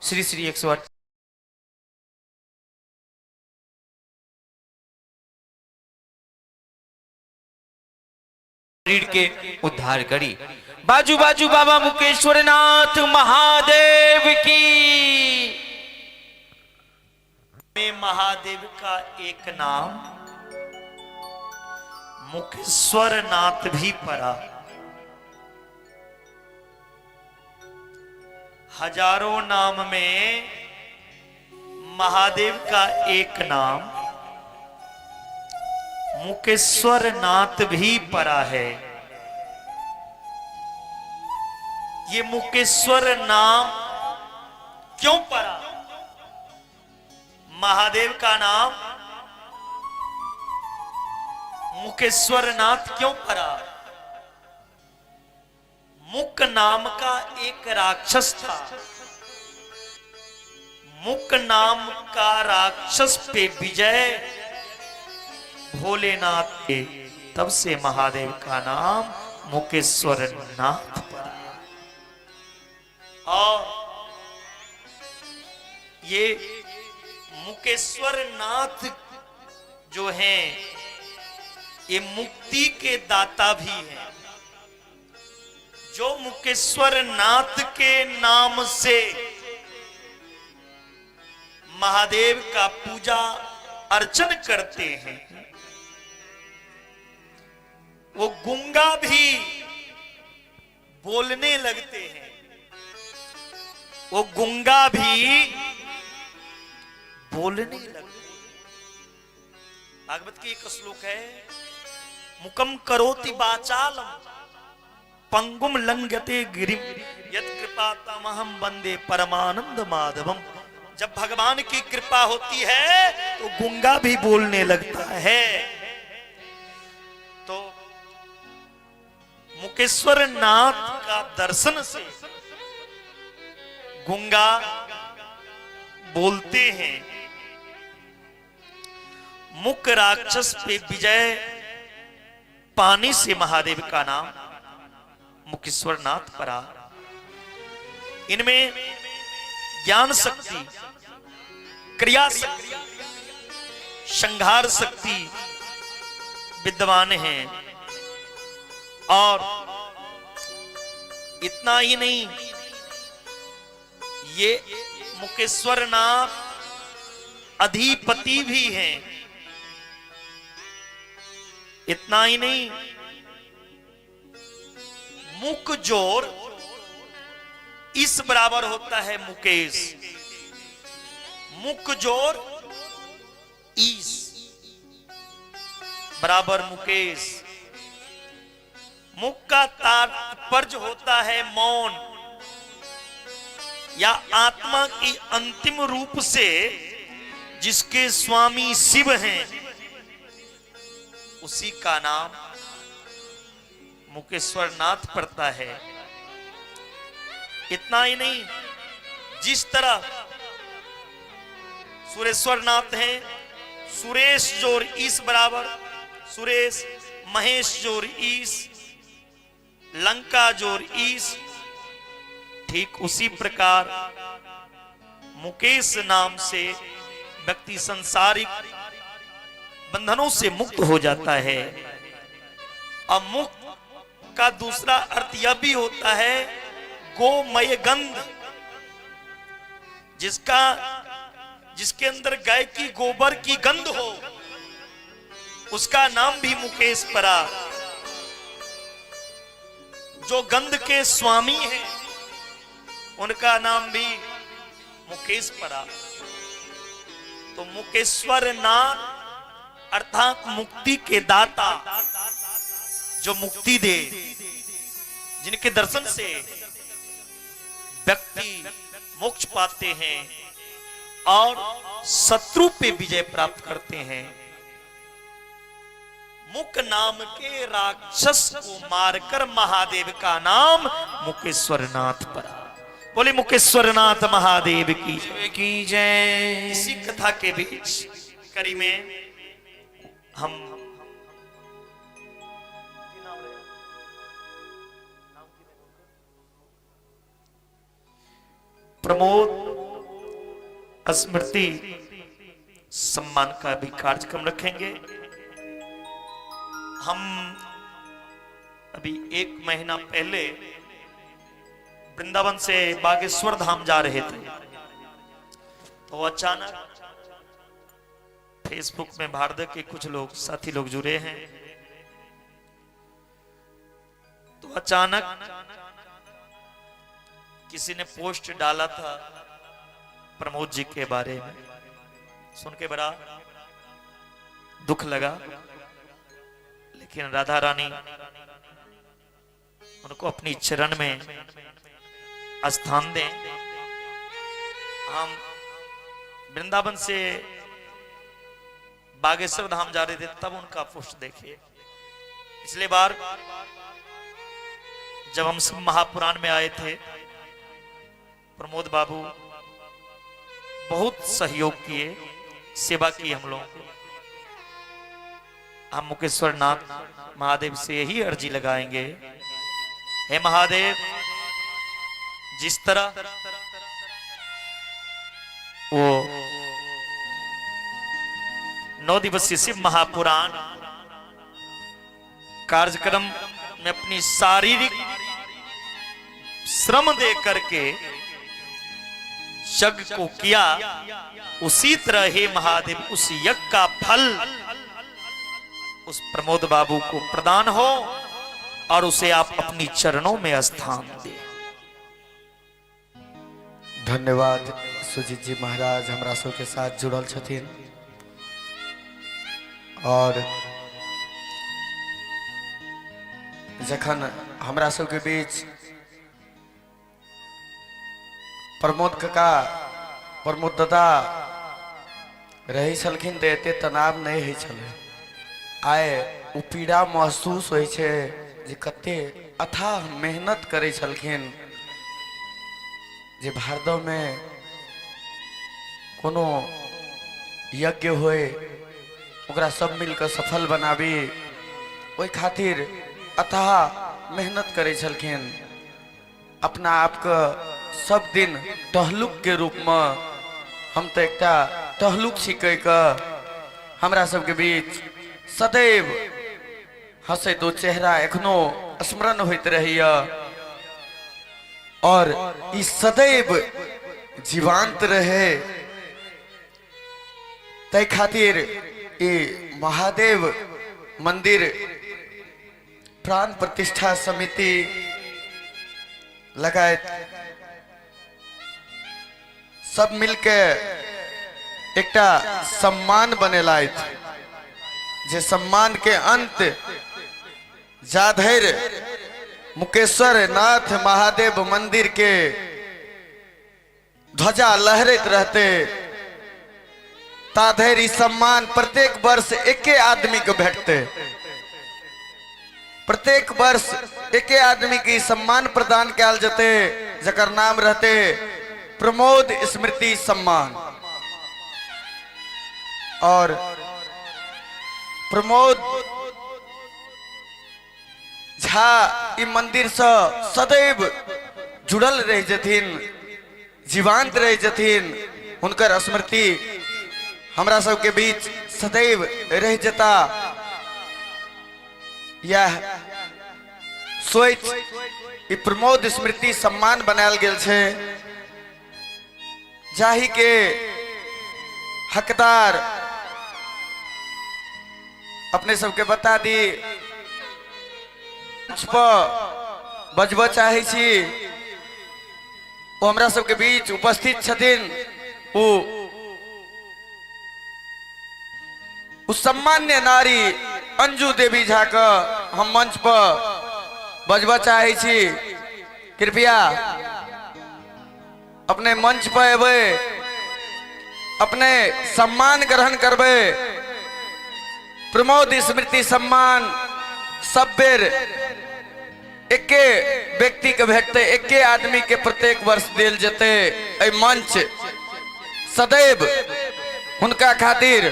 श्री श्री 108 शरीर के उद्धार करी। बाजू बाजू बाबा मुकेश्वर नाथ महादेव की। में महादेव का एक नाम मुकेश्वर नाथ भी पड़ा। हजारों नाम में महादेव का एक नाम मुकेश्वर नाथ भी पड़ा है। ये मुकेश्वर नाम क्यों पड़ा? महादेव का नाम मुकेश्वर नाथ क्यों पड़ा? मुक नाम का एक राक्षस था। मुक नाम का राक्षस पे विजय भोलेनाथ के, तब से महादेव का नाम मुकेश्वर नाथ पड़ा। और ये मुकेश्वर नाथ जो हैं, ये मुक्ति के दाता भी हैं। जो मुकेश्वर नाथ के नाम से महादेव का पूजा अर्चन करते हैं, वो गुंगा भी बोलने लगते हैं। वो गुंगा भी बोलने लगते हैं। भागवत की एक श्लोक है, मुकम करोति वाचालम पंगुम लंघते गिरिम यत कृपा तमहम वंदे परमानंद माधवम। जब भगवान की कृपा होती है तो गुंगा भी बोलने लगता है। तो मुकेश्वर नाथ का दर्शन से गुंगा बोलते हैं। मुक राक्षस पे विजय पाने से महादेव का नाम मुकेश्वर नाथ पड़ा। इनमें ज्ञान शक्ति, क्रिया शक्ति, संहार शक्ति विद्वान हैं। और इतना ही नहीं, ये मुकेश्वर नाथ अधिपति भी हैं। इतना ही नहीं, मुक जोर इस बराबर होता है मुकेश। मुक जोर ईस बराबर मुकेश। मुख का तात्पर्य होता है मौन या आत्मा की अंतिम रूप से जिसके स्वामी शिव हैं, उसी का नाम मुकेश्वर नाथ पड़ता है। इतना ही नहीं, जिस तरह सुरेश्वर नाथ हैं, सुरेश जोर ईस बराबर सुरेश, महेश जोर ईस, लंका जोर ईस, ठीक उसी प्रकार मुकेश नाम से व्यक्ति संसारिक बंधनों से मुक्त हो जाता है। और मुक्त का दूसरा अर्थ यह भी होता है गोमय गंध, जिसका जिसके अंदर गाय की गोबर की गंध हो, उसका नाम भी मुकेश पड़ा। जो गंध के स्वामी हैं उनका नाम भी मुकेश पड़ा। तो मुकेश्वर नाथ अर्थात मुक्ति के दाता, जो मुक्ति दे, जिनके दर्शन से व्यक्ति मोक्ष पाते हैं और शत्रु पे विजय प्राप्त करते हैं। मुक नाम के राक्षस को मारकर महादेव का नाम मुकेश्वर नाथ पड़ा। बोले मुकेश्वर नाथ महादेव की जय। की जय। इसी कथा के बीच करी में हम प्रमोद स्मृति सम्मान का भी कार्यक्रम रखेंगे। हम अभी 1 महीना पहले वृंदावन से बागेश्वर धाम जा रहे थे, तो अचानक फेसबुक में भारत के कुछ लोग साथी लोग जुड़े हैं, तो अचानक किसी ने पोस्ट डाला था प्रमोद जी के बारे में, सुन के बड़ा दुख लगा। लेकिन राधा रानी उनको अपनी चरण में स्थान दें। हम वृंदावन से बागेश्वर धाम जा रहे थे, तब उनका पोस्ट देखे। पिछले बार जब हम सब महापुराण में आए थे, प्रमोद बाबू बहुत सहयोग किए, सेवा की हम लोगों को। हम मुकेश्वर नाथ महादेव से यही अर्जी लगाएंगे, हे महादेव, जिस तरह वो 9 दिवसीय शिव महापुराण कार्यक्रम में अपनी शारीरिक श्रम दे करके यज्ञ को किया, उसी तरह हे महादेव उस यज्ञ का फल उस प्रमोद बाबू को प्रदान हो और उसे आप अपनी चरणों में स्थान दें। धन्यवाद सुजीत जी महाराज हमरा सबके साथ जुड़ल छथिन और जखन हमरा सबके बीच प्रमोद काका प्रमोद दादा रहै छलखिन तऽ एते तनाव नहि होइ छलै। आइ ओ पीड़ा महसूस होइ छै जे कते अथाह मेहनत करै छलखिन जे भादवमे कोनो यज्ञ होय ओकरा सब मिलके सफल बनाबी, ओहि खातिर अथाह मेहनत करै छलखिन। अपना आपके सब दिन टहलुक के रूपमे हम तऽ एकटा टहलुक छी कहि कऽ हमरा सबके बीच सदैव हंसैत ओ चेहरा एखनो स्मरण होइत रहैया और ई सदैव जीवांत रहे ताहि खातिर ई महादेव मंदिर प्राण प्रतिष्ठा समिति लगायत सब मिलके एकटा सम्मान बनेलथि जे सम्मान के अंत जाधरि मुकेश्वर नाथ महादेव मंदिर के ध्वजा लहरैत रहते ताधरि ई सम्मान प्रत्येक वर्ष एके आदमी के भेटते। प्रत्येक वर्ष एके आदमी के ई सम्मान प्रदान कयल जेते जकर नाम रहते प्रमोद स्मृति सम्मान। और प्रमोद झा ई मंदिर से सदैव जुड़ल रह जथिन, जीवांत रह जथिन, हुनकर स्मृति हमरा सबके बीच सदैव रह जता। यह सोच ई प्रमोद स्मृति सम्मान बनायल गेल छै जाहि के हकदार अपने सबके बता दी पर बजबऽ चाहै छी ओ हमरा सबके बीच उपस्थित छथिन ओ ओ सम्मान्य नारी अंजू देवी झा के हम मंच पर बजबऽ चाहै छी। कृपया अपने मंच पर एबै, अपने सम्मान ग्रहण करबै। प्रमोद स्मृति सम्मान सब बेर एके व्यक्ति के भेटते, एके आदमी के प्रत्येक वर्ष देल जेतै। एहि मंच सदैव हुनका खातिर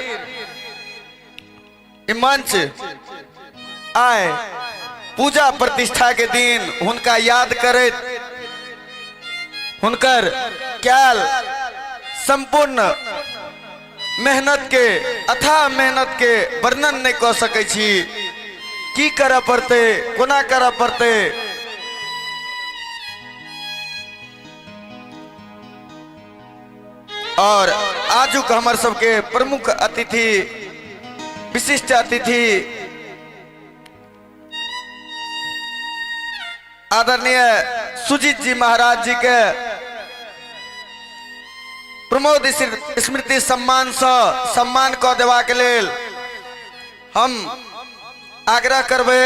ई मंच आय पूजा प्रतिष्ठा के दिन हुनका याद करैत हुनकर कयल सम्पूर्ण मेहनत के अथाह मेहनत के वर्णन नहि कऽ सकै छी। की करऽ पड़तै, कोना करऽ पड़तै। और आजुक हमर सबके प्रमुख अतिथि, विशिष्ट अतिथि आदरणीय सुजीत जी महाराज जी के प्रमोद स्मृति सम्मान से सम्मान कऽ देबाक लेल हम आग्रह करबै।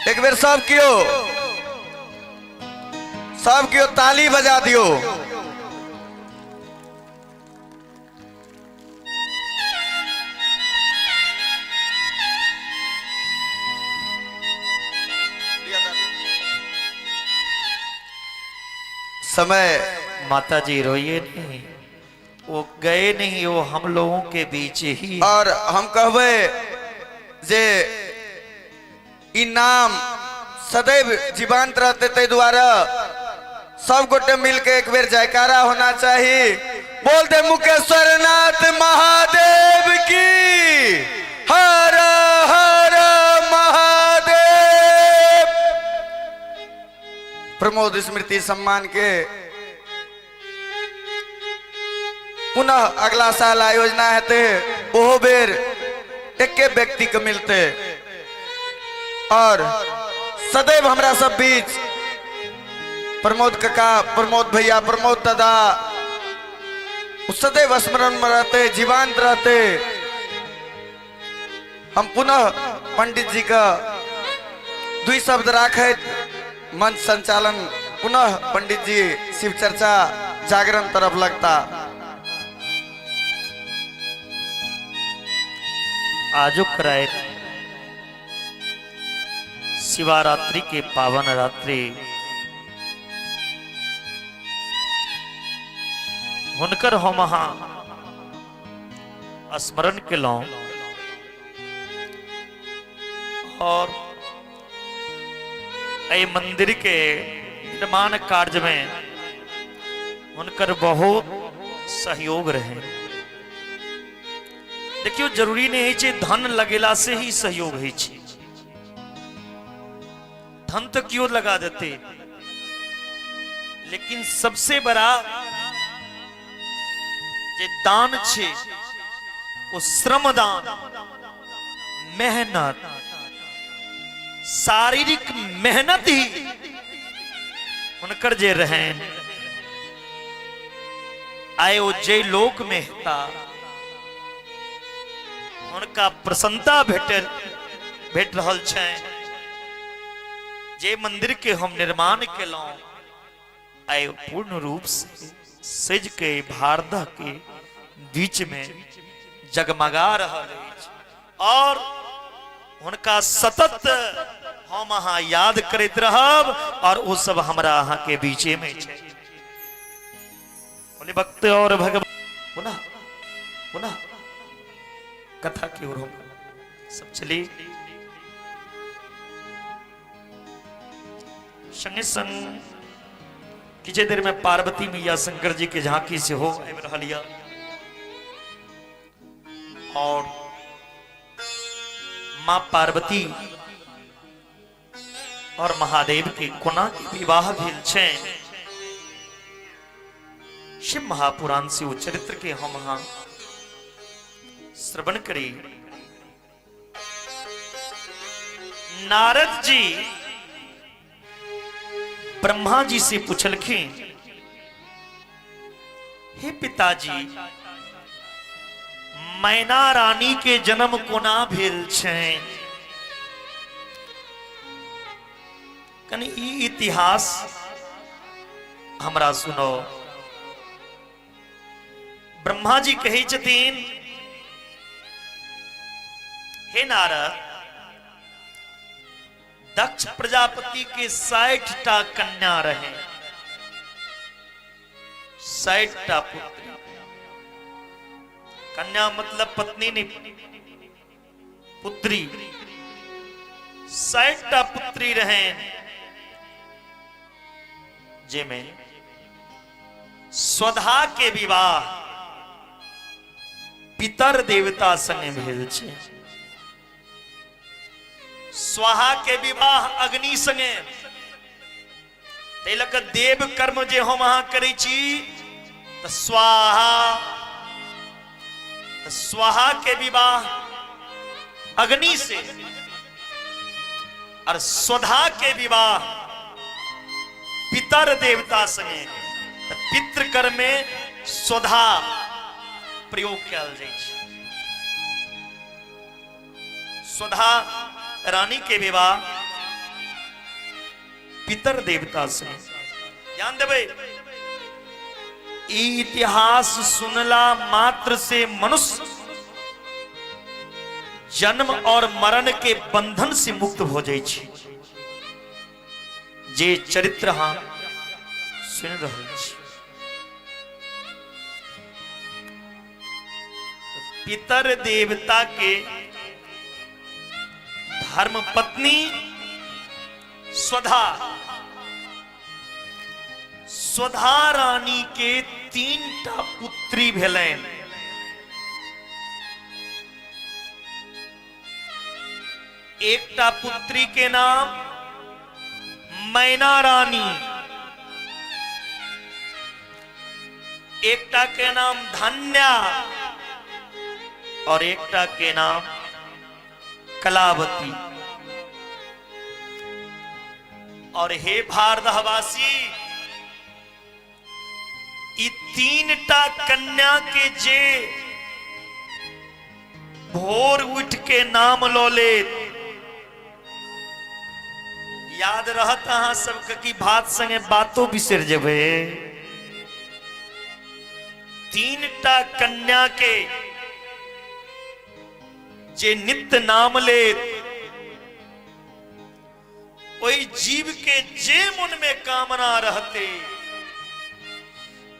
एक बेर सब केओ ताली बजा दियो। समय माता जी रोइए नहीं, वो गए नहीं, वो हम लोगों के बीच ही। और हम कहबै जे ई नाम सदैव जीवंत रहते, ताहि दुआरे सब गोटे मिलके एक बेर जयकारा होना चाही। बोल दे मुकेश्वर नाथ महादेव की, हर हर महादेव। प्रमोद स्मृति सम्मान के पुनः अगला साल आयोजना हेतै, ओहो बेर एके व्यक्ति के मिलते। और सदैव हमरा सब बीच प्रमोद काका, प्रमोद भैया, प्रमोद दादा सदैव स्मरण में रहते, जीवंत रहते। हम पुनः पंडित जी का दुई शब्द राखैत मंच संचालन पुनः पंडित जी शिव चर्चा जागरण तरफ लगता। आजुक रात शिवरात्रि के पावन रात्रि हुनकर हम अहाँ स्मरण केलहुं और एहि मंदिर के निर्माण कार्य में हुनकर बहुत सहयोग रहे। देखियो, जरूरी नहीं है छै धन लगेला से ही सहयोग होइ छै। धन तो क्यों लगा देते, लेकिन सबसे बड़ा जे दान छे वो श्रमदान, मेहनत, शारीरिक मेहनत ही हुनकर जे रहन आए ओ जे लोक में हेता, हुनका प्रसन्नता भेट रहल छै। जे मंदिर के हम निर्माण केलहुं आइ पूर्ण रूप से सज के भारदह के बीच में जगमगा रहल अछि और हुनका सतत हम अहाँ याद करैत रहब और ओ सब हमरा अहाँ के बीचे में छै। बोले भक्त और भगवान। पुनः पुनः कथा की ओर हम सब चली। संगे संग किछु देर में पार्वती मैया शंकर जी के झांकी से हो आबि रहल यऽ और माँ पार्वती और महादेव के कोना के विवाह भेल छै, शिव महापुराण से वो चरित्र के हम अहाँ श्रवण करी। नारद जी ब्रह्मा जी से पूछलखिन, हे पिताजी, मैना रानी के जन्म कोना भेल छै? कनि ई इतिहास हमरा सुनो। ब्रह्मा जी कहै छथिन, हे नारद, दक्ष प्रजापति के 60 टा कन्या रहे, 60 टा पुत्री। कन्या मतलब पत्नी नहीं, पुत्री, 60टा पुत्री रहनि, जाहिमे स्वधा के विवाह पितर देवता संगे भेल छै। स्वाहा के विवाह अग्नि संगे। ताहि लऽ कऽ देव कर्म जे हम अहाँ करै छी तऽ स्वाहा, तऽ स्वाहा के विवाह अग्नि से और स्वधा के विवाह पितर देवता संगे। तऽ पितृकर्म में स्वधा प्रयोग कयल जाइ छै। स्वधा रानी के विवाह पितर देवता से। ध्यान देबै, ई इतिहास सुनला मात्र से मनुष्य जन्म और मरण के बंधन से मुक्त हो जाइ छै। जे चरित्र अहाँ सुनि रहल छी, पितर देवता के धर्म पत्नी स्वधा, स्वधा रानी के 3टा पुत्री भेलनि। एकटा पुत्री के नाम मैना रानी, एकटा के नाम धन्या और एकटा के नाम कलावती। और हे भारतवासी, ई 3टा कन्या के जे भोर उठ के नाम लऽ लेत, याद रहत अहाँ सबके कि भात संगे बातो बिसरि जेबै। 3टा कन्या के जे नित्य नाम लेत, ओहि जीव के जे मन में कामना रहते,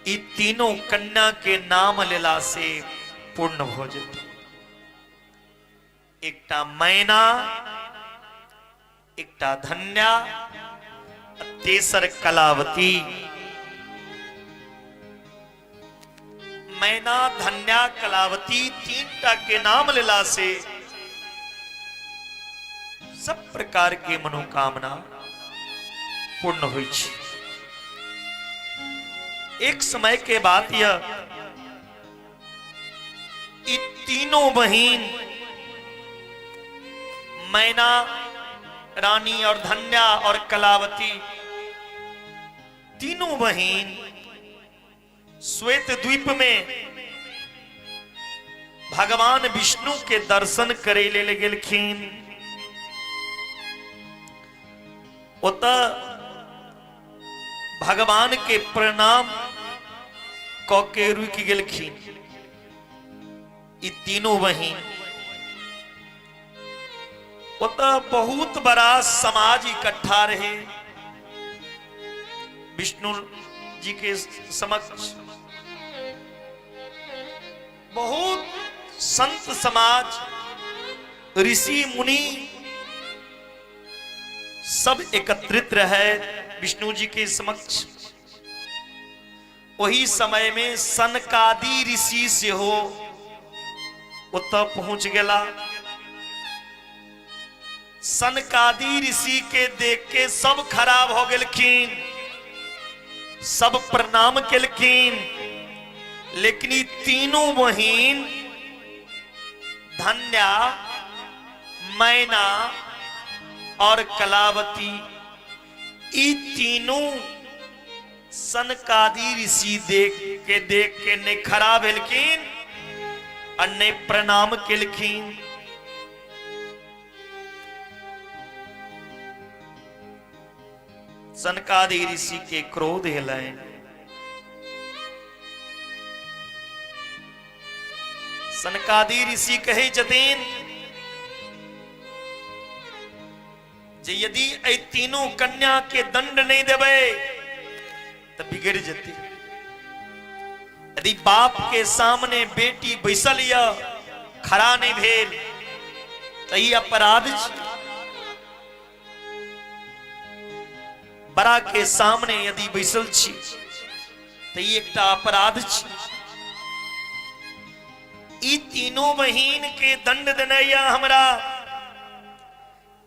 ई तीनों कन्या के नाम लेला से पूर्ण हो जेते। एकटा मैना, एकटा धन्या, तेसर कलावती। मैना, धन्या, कलावती 3टा के नाम लेला से सब प्रकार के मनोकामना पूर्ण होइ छै। एक समय के बात यह, ई तीनों बहिन मैना रानी और धन्या और कलावती, तीनों बहिन श्वेत द्वीप में भगवान विष्णु के दर्शन करे ले गेलखिन। ओतऽ भगवान के प्रणाम क के रुकि गेलखिन ई तीनों बहिन। ओतऽ बहुत बड़ा समाज इकट्ठा रहे विष्णु जी के समक्ष, बहुत संत समाज, ऋषि मुनि सब एकत्रित रहे विष्णु जी के समक्ष। ओही समय में सनकादि ऋषि सेहो ओतऽ पहुंच गेला। सनकादि ऋषि के देख के सब खराब हो गेलखिन, सब प्रणाम केलखिन, लेकिन ई तीनों बहिन धन्या, मैना और कलावती, ई तीनों सनकादि ऋषि देख के नहीं खड़ा भेलखिन और नहीं प्रणाम केलखिन। सनकादि ऋषि के क्रोध एलनि। सनकादि ऋषि कहै छथिन जे यदि एहि तीनू कन्या के दंड नहीं देबै तऽ बिगड़ जेतै। यदि बाप के सामने बेटी बैसल यऽ, खड़ा नहीं भेल, तऽ ई अपराध छी। बड़ा के सामने यदि बैसल छी तऽ ई एकटा अपराध छी। ई तीनों बहिन के दंड देने या हमरा,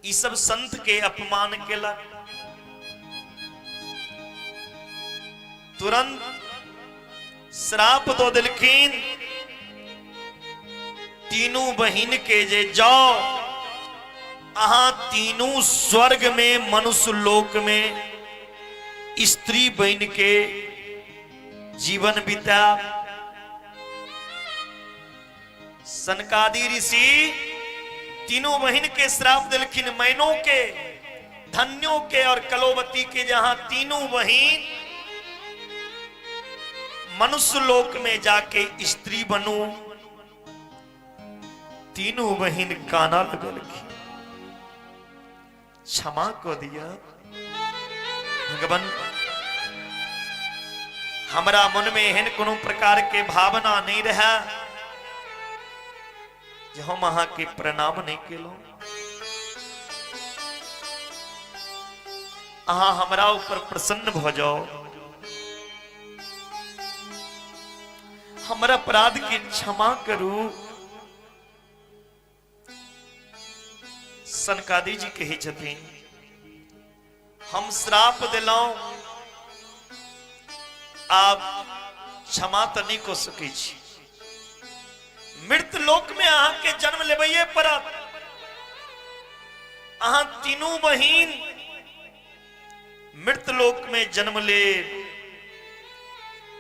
ई सब संत के अपमान केलक। तुरंत श्राप दऽ देलखिन तीनू बहिन के जे जाओ अहाँ तीनू स्वर्ग में मनुष्य लोक में स्त्री बन के जीवन बिता। सनकादि ऋषि तीनों बहिन के श्राप देलखिन, मैनो के, धन्यो के और कलोवती के, जहां तीनों बहिन मनुष्य लोक में जाके स्त्री बनू। तीनों बहिन काना लगलखिन, क्षमा कऽ दिया भगवान, हमरा मन में एहन कोनो प्रकार के भावना नहीं रहा जे हम अहाँ के प्रणाम नहीं केलहुं। अहाँ हमरा ऊपर प्रसन्न भऽ जाओ, हमरा अपराध के क्षमा करू। सनकादि जी कहै छथिन हम श्राप देलहुं, आब क्षमा तऽ नहि कऽ सकै छी, मृत लोक में अहाँके जन्म लेबैये पड़त। अहाँ तीनू बहिन मृत लोक में जन्म लेब,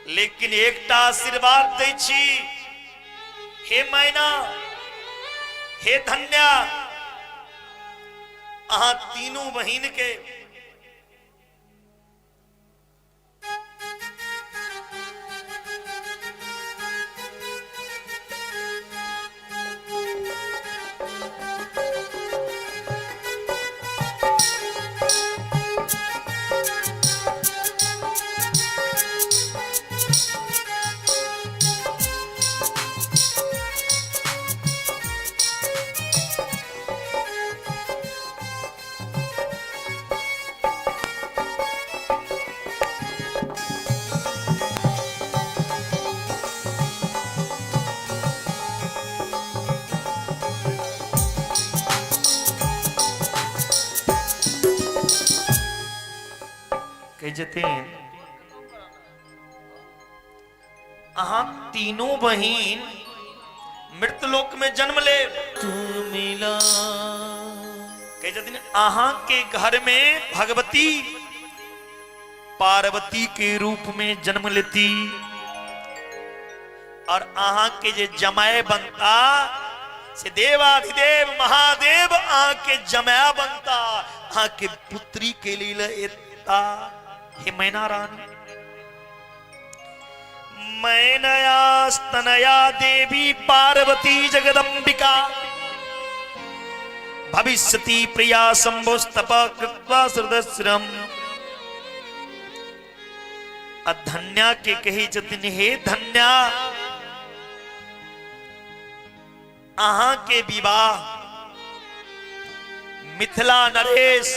लेकिन एकटा आशीर्वाद दै छी, हे मैना, हे धन्या, अहाँ तीनू बहिन के कहै छथिन अहाँ तीनों बहिन मृतलोक में जन्म लेब। तू मिला कहै छथिन अहाँ के घर में भगवती पार्वती के रूप में जन्म लेती और अहाँ के जे जमाए बनता से देवाधिदेव महादेव अहाँ के जमाया बनता, अहाँ के पुत्री के लिए एता। हे मैना रानी, मैनयास्तनया देवी पार्वती जगदम्बिका भविष्यति प्रिया शंभोस्तप कृत्वा सदस्रम। आ धन्या के कही छथिन हे धन्या, अहाँ के विवाह मिथिला नरेश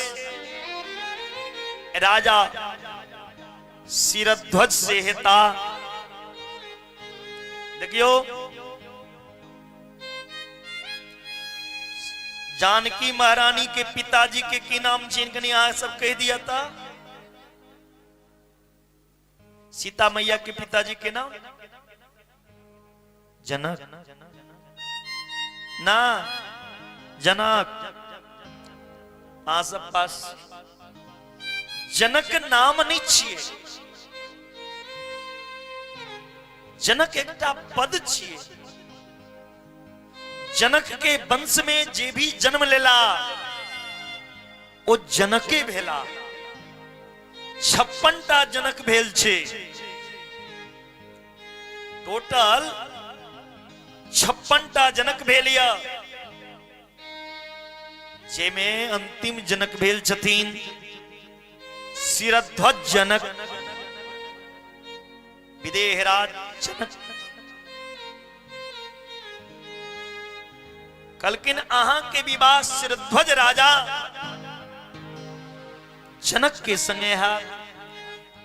राजा शिरध्वज से हेता। देखियो जानकी महारानी के पिताजी के की नाम छनि कनी अहाँ सब कह दिया था। सीता मैया के पिताजी के नाम जनक ना, जनक अहाँ सब पास जनक नाम नहीं छियै, जनक एकटा पद छियै। जनक के वंश में जे भी जन्म लेला ओ जनके भेला। 56 टा जनक भेल छै, टोटल 56 टा जनक भेल यऽ, जेमे अंतिम जनक भेल छथिन शिरध्वज जनक, विदेहराज जनक। कहलखिन अहाँ के विवाह सिरध्वज राजा जनक के संगे है।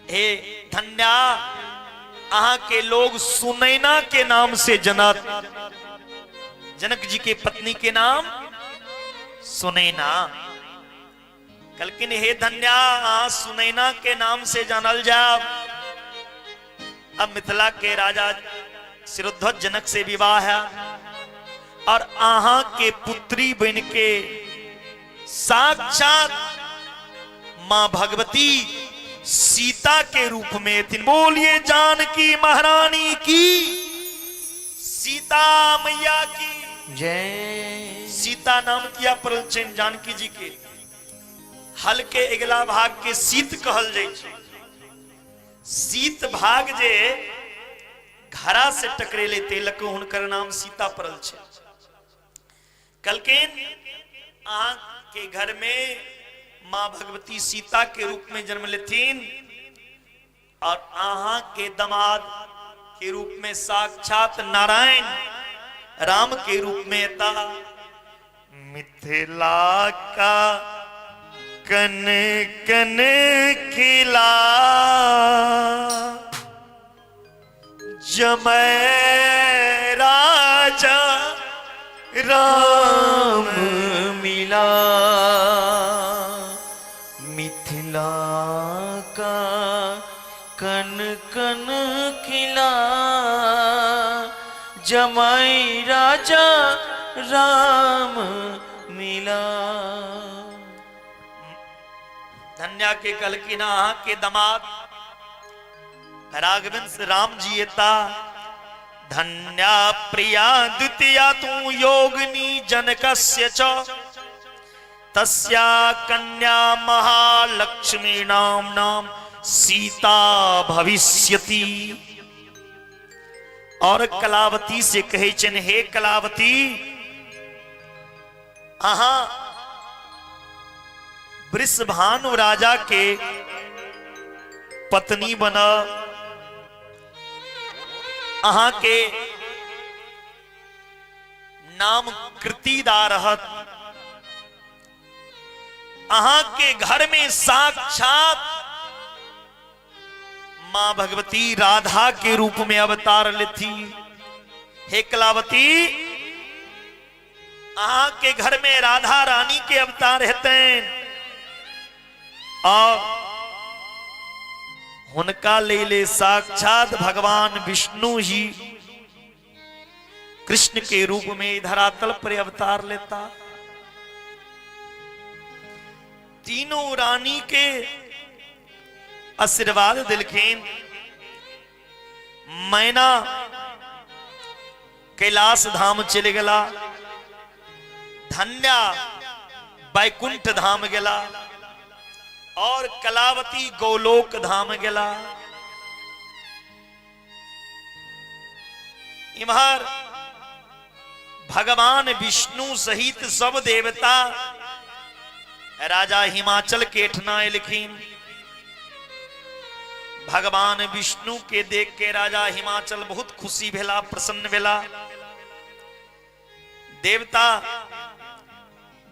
हे धन्या, अहाँ के लोग सुनैना के नाम से जनत, जनक जी के पत्नी के नाम सुनैना। कहलखिन हे धन्या, अहाँ सुनैना के नाम से जानल जाब। अब मिथिला के राजा शिरोध्वज जनक से विवाह है और अहाँ के पुत्री बन के साक्षात मां भगवती सीता के रूप में एथिन। बोलिए जानकी महारानी की, सीता मैया की जय। सीता नाम किया पड़ल छनि जानकी जी के। हल के अगिला भाग के शीत कहल जाइ छै। शीत भाग जे घड़ा से टकरेले तेलक हुनकर नाम सीता पड़ल छै। कहलखिन अहाँ के घर में मां भगवती सीता के रूप में जन्म लेथिन और अहाँ के दमाद के रूप में साक्षात नारायण राम के रूप में एता। मिथिला का कन कन खिला जमय राजा राम मिला, मिथिला का कन कन खिला जमाई राजा राम मिला। धन्या के कहलखिन अहाँ के दमाद राघवेंद्र राम जी एता। धन्या प्रिया द्वितीया तू योगिनी जनकस्य च तस्या कन्या महालक्ष्मी नाम नाम सीता भविष्यति। और कलावती से कहै छनि हे कलावती, अहाँ वृषभानु राजा के पत्नी बन, अहाँ के नाम कृतिदा रहत, अहाँ के घर में साक्षात मां भगवती राधा के रूप में अवतार लेथी। हे कलावती, अहाँ के घर में राधा रानी के अवतार हेतनि और हुनका ले ले साक्षात भगवान विष्णु ही कृष्ण के रूप में धरातल पर अवतार लेता। तीनों रानी के आशीर्वाद दिलखिन। मैना कैलाश धाम चले गेला, धन्या बैकुंठ धाम गेला और कलावती गोलोक धाम गेला। इम्हर भगवान विष्णु सहित सब देवता राजा हिमाचल के एठना एलखिन। भगवान विष्णु के देख के राजा हिमाचल बहुत खुशी भेला, प्रसन्न भेला। देवता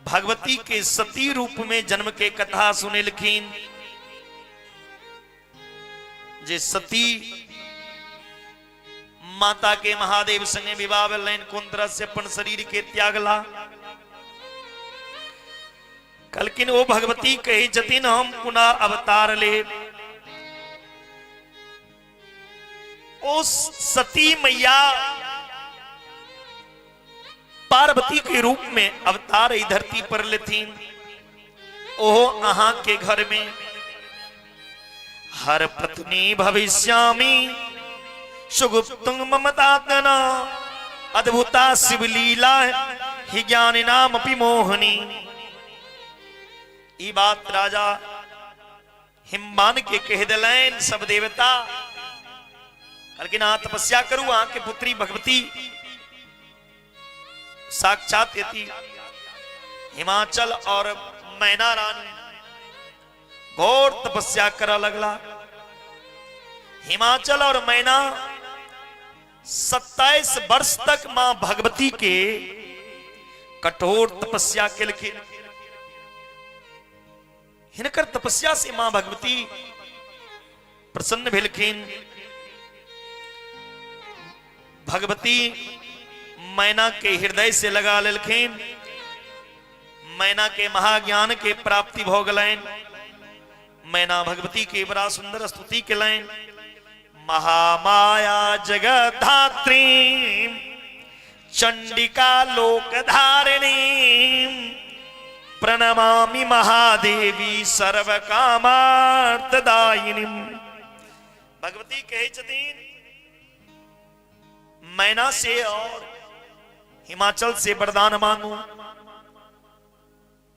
भगवती के सती रूप में जन्म के कथा सुनेलखिन जे सती माता के महादेव संगे विवाह भेलनि, कोन तरह से अपन शरीर के त्यागला। कहलखिन ओ भगवती कहै छथिन हम पुनः अवतार ले। ओ सती मैया पार्वती के रूप में अवतार ई धरती पर लेथिन, ओहो अहाँ के घर में हर पत्नी भविष्यामी सुगुप्तुंग ममतातना अद्भुता शिवलीला ही ज्ञान नाम अपि मोहनी। ई बात राजा हिमवान के कह दिलनि सब देवता। कहलखिन अहाँ तपस्या करू, अहाँ के पुत्री भगवती साक्षात यति हिमाचल और मैना रानी घोर तपस्या कर लगला। हिमाचल और मैना 27 वर्ष तक मां भगवती के कठोर तपस्या केलखिन। हिनकर तपस्या से मां भगवती प्रसन्न भेलखिन। भगवती मैना के हृदय से लगा लेलखिन। मैना के महाज्ञान के प्राप्ति भ गेलनि। मैना भगवती के बड़ा सुंदर स्तुति केलनि। महामाया जगद्धात्री चंडिका लोकधारिणी प्रणमामि महादेवी सर्वकामार्थदायिनी। भगवती कहै छथिन मैना से और हिमाचल से वरदान मांगू।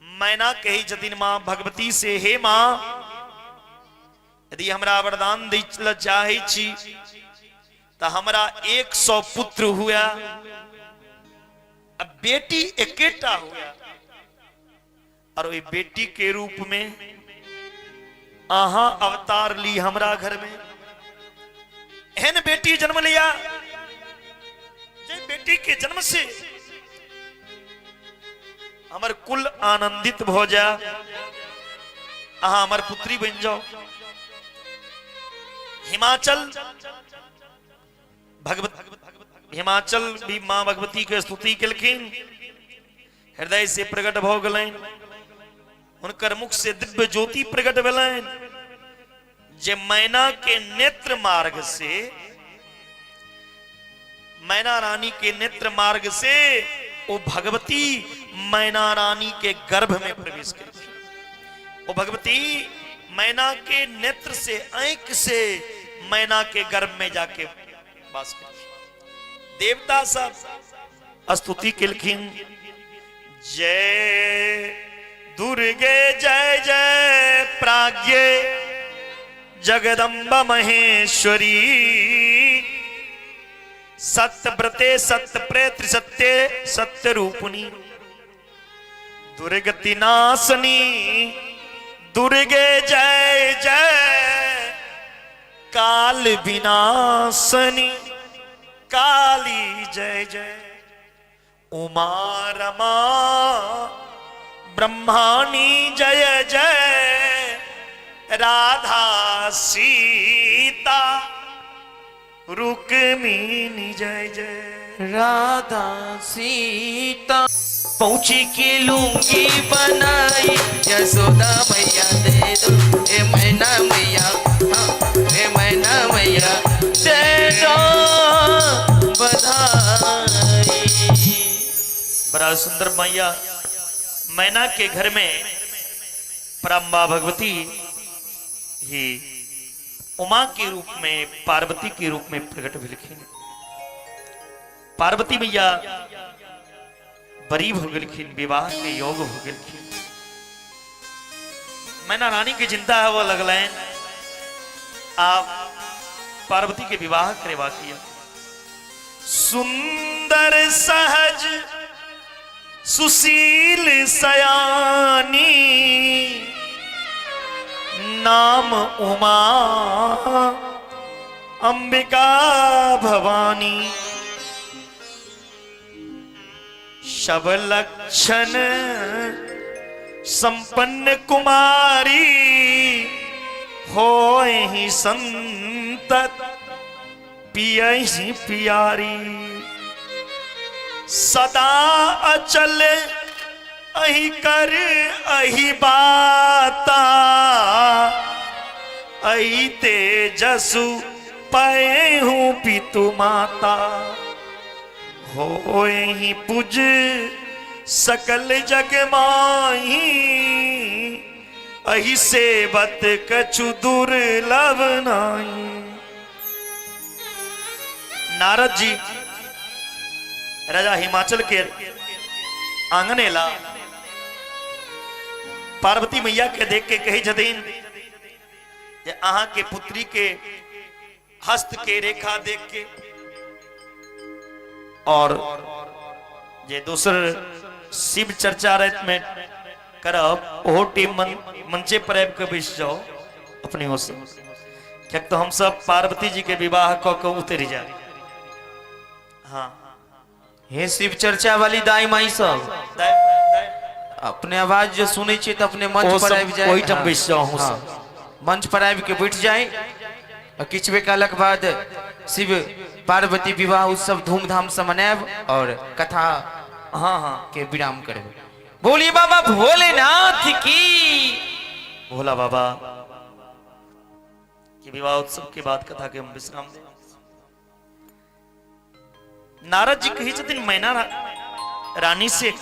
मैना कहै छथिन मां भगवती से, हे मां, यदि हमरा वरदान दै लए चाहै छी तऽ हमरा 100 पुत्र हुए आ बेटी एकेटा हुए, और ओहि बेटी के रूप में अहाँ अवतार ली हमरा घर में। एहन बेटी जन्म लिया जे बेटी के जन्म से हमर कुल आनंदित भ जाए, अहाँ हमर पुत्री बन जाओ। हिमाचल भगवत हिमाचल भी मां भगवती के स्तुति केलखिन, हृदय से प्रकट भ गेलनि, हुनकर मुख से दिव्य ज्योति प्रकट भेलनि जे मैना के नेत्र मार्ग से, मैना रानी के नेत्र मार्ग से वो भगवती मैना रानी के गर्भ में प्रवेश केलखिन। वो भगवती मैना के नेत्र से, आंख से मैना के गर्भ में जाके वास केलखिन। देवता सब स्तुति केलखिन, जय दुर्गे जय जय प्राज्ञे जगदम्ब महेश्वरी, सत्यव्रते सत्यप्रे त्रिसत्ये सत्यरूपिणी, दुर्गति नाशनी दुर्गे जय जय, काल विनाशनी काली जय जय, उमा रमा ब्रह्माणी जय जय, राधा सीता रुक्मिणी जय जय, राधा सीता। पहुंची की लूंगी बनाई यशोदा मैया दे दो, ए मैना मैया, हाँ, ए मैना मैया दे दो बधाई। बड़ा सुंदर मैया मैना के घर में पराम्बा भगवती ही उमा के रूप में, पार्वती के रूप में प्रकट भेलखिन। पार्वती मैया बरी भ गेलखिन, विवाह के योग हो गेलखिन। मैना रानी के चिंता होबऽ लगलनि, आब पार्वती के विवाह करेबाक यऽ। सुंदर सहज सुशील सयानी, नाम उमा अंबिका भवानी, सब लक्षण संपन्न कुमारी, होहि संतत पियहि पियारी, सदा अचल अहि कर अहि बाता, अहि तेजसु पयहु पितु माता, होहि पुज सकल जग माही, अहि सेवत कछु दुर्लभ नाही। नारद जी राजा हिमाचल के आंगन एला, पार्वती मैया के देख के कहै छथिन जे अहाँ के पुत्री के हस्त के रेखा देख के और जे दोसर शिव चर्चा रात में करब, ओहो टीम मंचे पर आबि के बैस जाओ अपने से, किएक तऽ हमसब पार्वती जी के विवाह कऽ के उतरि जाए। हाँ, हे शिव चर्चा वाली दाई माई सब अपने आवाज जो सुनै छियै तऽ अपने मंच ओ पर सब आबि जाय। ओहिठाम बैस जाउ अहूँ हाँ। सब। मंच पर आबि के बैठ जाय आ किछुए कालक बाद शिव पार्वती विवाह उत्सव धूमधाम से मनायब और कथा हाँ हाँ के विराम करब। बोलिए बाबा भोलेनाथ की। भोला बाबा के विवाह उत्सव के बाद कथा के हम विश्राम दें। नारद जी कहै छथिन मैना रानी से,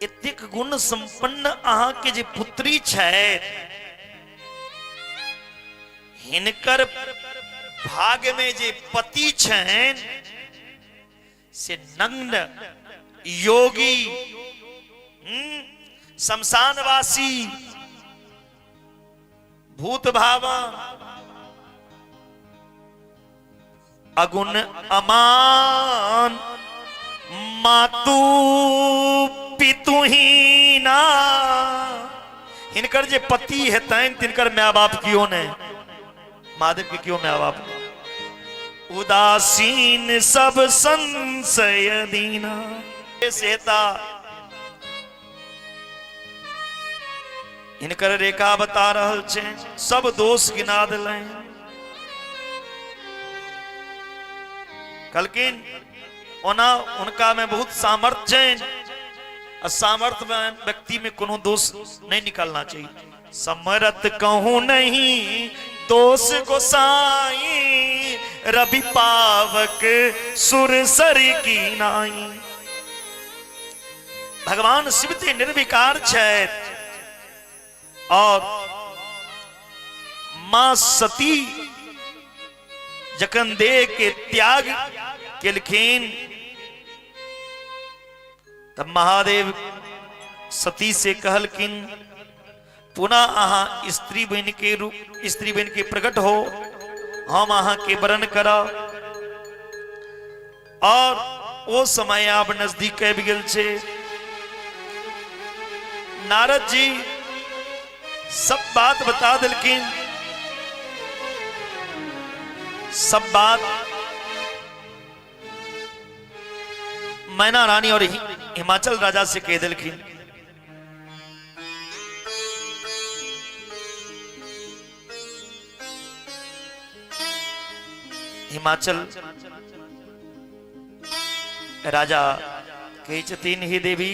एतेक गुण संपन्न अहाँ के जे पुत्री छै, हिनकर भाग में जे पति छनि से नग्न योगी, शमशानवासी, भूत भावा, अगुण अमान, मातू पितुहीना। हिनकर जे पति हेतनि तिनकर my बाप कियो नहि, महादेव के कियो my बाप नहि। उदासीन सब संशय दीना। से हेता हिनकर रेखा बता रहल छै, सब दोष गिना देलनि। कहलखिन ओना हुनका में बहुत सामर्थ्य छनि, आ सामर्थ्य में व्यक्ति में कोनो दोष नहीं निकालना चाहिए। समरथ कहूं नहीं दोष गोसाई, रवि पावक सुर सर की नाई। भगवान शिव ते निर्विकार छथि और मां सती जखन देह के त्याग केलखिन तब महादेव सती से कहलखिन पुनः अहाँ स्त्री बन के रूप, स्त्री बन के प्रकट हो, हम अहाँ के वरण करब। और ओ समय आब नजदीक आबि गेल छै। नारद जी सब बात बता देलखिन, सब बात मैना रानी और हिमाचल राजा से कह देलखिन। हिमाचल राजा कहै छथिन, हे देवी,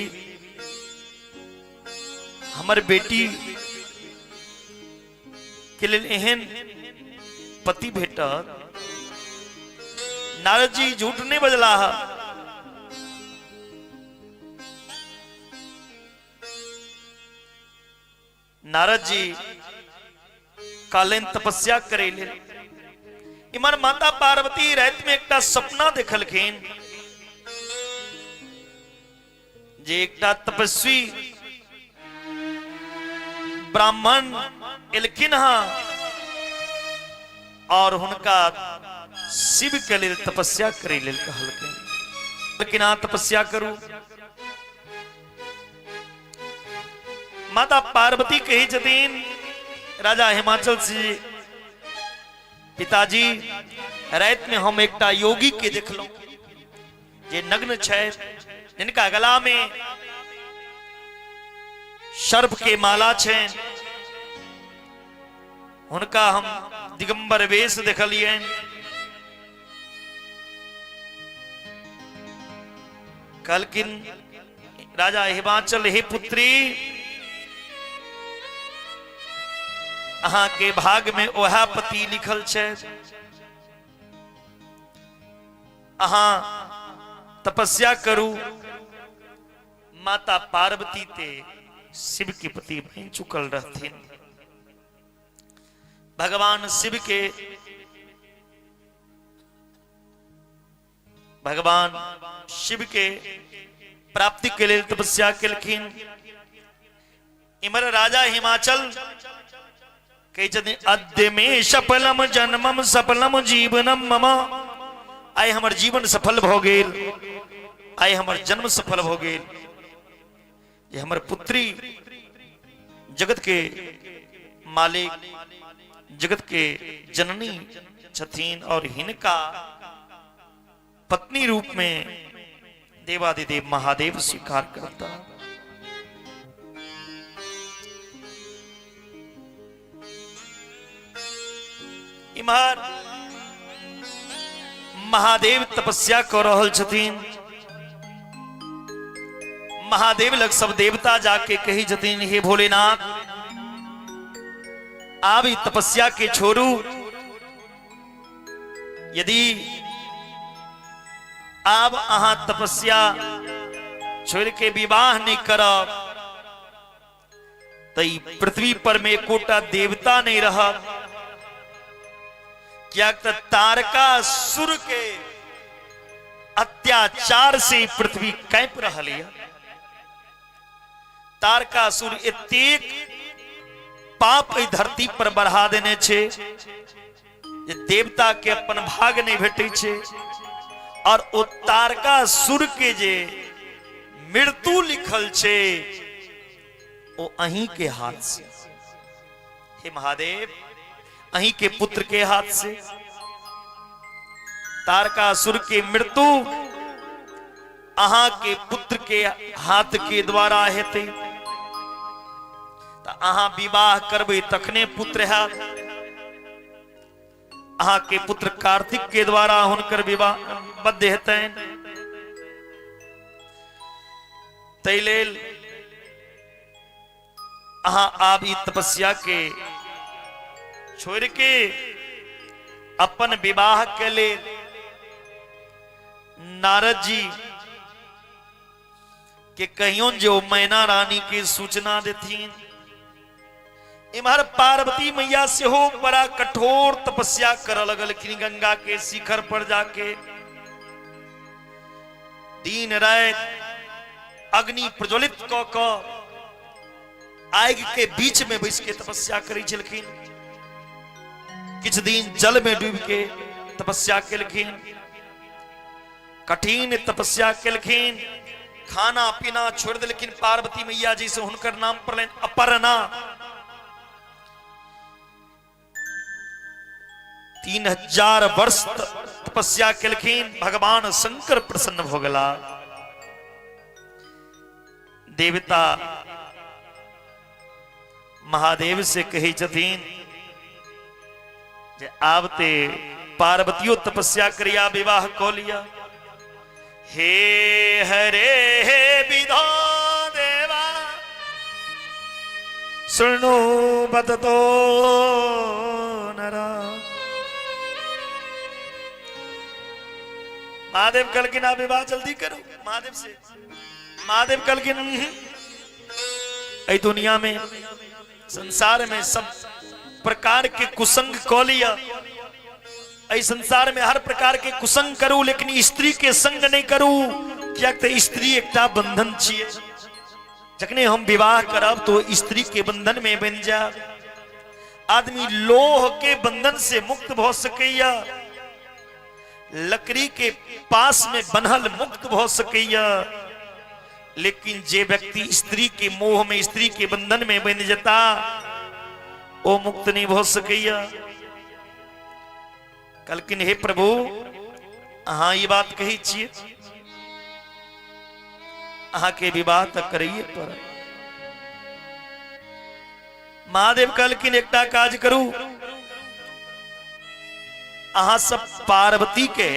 हमर बेटी के लेल एहन पति भेटत। नारद जी झूठ नहीं बजलाह। नारद जी कहलनि तपस्या करे लेल। इमर माता पार्वती राति में एकटा सपना देखलखिन जे एकटा तपस्वी ब्राह्मण एलखिन हँ और हुनका शिव के लेल तपस्या करे लेल कहलखिन। लेकिन अहाँ तपस्या करू। माता पार्वती कहै छथिन राजा हिमाचल से, पिताजी राति में हम एकटा योगी के देखलहुं जे नग्न छथि, जिनका गला में सर्प के माला छनि, हुनका हम दिगंबर वेश देखलियनि। कहलखिन राजा हिमाचल, हे पुत्री, अहाँ के भाग में ओहा पति लिखल छै, अहाँ तपस्या करू। माता पार्वती ते शिव के पति बन चुकल रहथिन। भगवान शिव के भगवान शिव के प्राप्ति के लिए तपस्या केलखिन। इमर राजा हिमाचल कहै छथिन, अद्य मे सफलम जन्मम सफलम जीवनम मम। आइ हमर जीवन सफल भऽ गेल, आइ हमर जन्म सफल भऽ गेल जे हमर पुत्री जगत के मालिक, जगत के जननी छथिन और हिनका पत्नी रूप में देवादिदेव महादेव स्वीकार करता। इम्हर महादेव तपस्या कर रहल छथिन। महादेव लग सब देवता जाके कही छथिन, हे भोलेनाथ, आब ई तपस्या के छोड़ू। यदि आब अहाँ तपस्या छोड़ के विवाह नहीं करब त ई पृथ्वी पर में एकोटा देवता नहीं रहत, कियाक त तारकासुर के अत्याचार से ई पृथ्वी कांपि रहल यऽ। तारकासुर एतेक पाप एहि धरती पर बढ़ा देने छै जे देवता के अपन भाग नहीं भेटै छै, और ओ तारकासुर के जे मृत्यु लिखल छै ओ अहीं के हाथ से, हे महादेव, अहीं के पुत्र के हाथ से तारकासुर के मृत्यु अहाँ के पुत्र के हाथ के द्वारा हेतै। तऽ अहाँ विवाह करबै तखने पुत्र हैत। अहाँ के पुत्र कार्तिक के द्वारा हुनकर विवाह बद्ध हेतनि। ताहि लेल अहाँ आब ई तपस्या के छोड़ के अपन विवाह के लेल नारद जी के कहियो जे ओ मैना रानी के सूचना देथिन। इम्हर पार्वती मैया सेहो बड़ा कठोर तपस्या करऽ लगलखिन। गंगा के शिखर पर जाके दिन राति अग्नि प्रज्वलित कऽ कऽ आगि के बीच में बैस के तपस्या करै छलखिन। किछु दिन जल में डूबि के तपस्या केलखिन, कठिन तपस्या केलखिन, खाना पीना छोड़ देलखिन पार्वती मैया जी से हुनकर नाम पड़लनि अपर्णा। 3000 वर्ष तपस्या केलखिन, भगवान शंकर प्रसन्न भ गेला। देवता महादेव से कहै छथिन जे आब ते पार्वतियो तपस्या करिया विवाह कऽ लिया। हे हरे हे विधो देवा सुनो बदतो नरा। महादेव कहलखिन आब विवाह जल्दी करू। महादेव से महादेव कहलखिन एहि दुनिया में संसार में सब प्रकार के कुसंग कऽ लिअ, एहि संसार में हर प्रकार के कुसंग करू, लेकिन स्त्री के संग नहीं करू, कियाक तऽ स्त्री एकटा बंधन छियै। जखने हम विवाह करब तो स्त्री के बंधन में बनि जायब। आदमी लोह के बंधन से मुक्त भऽ सकैया, लकड़ी के पास में बन्हल मुक्त भऽ सकैया, लेकिन जे व्यक्ति स्त्री के मोह में स्त्री के बंधन में बनि जेता ओ मुक्त नहीं भऽ सकैया। कहलखिन हे प्रभु, अहाँ ई बात कहै छियै, अहाँ के विवाह तऽ करैए पड़त। महादेव कहलखिन एकटा काज करू, अहाँ सब पार्वती के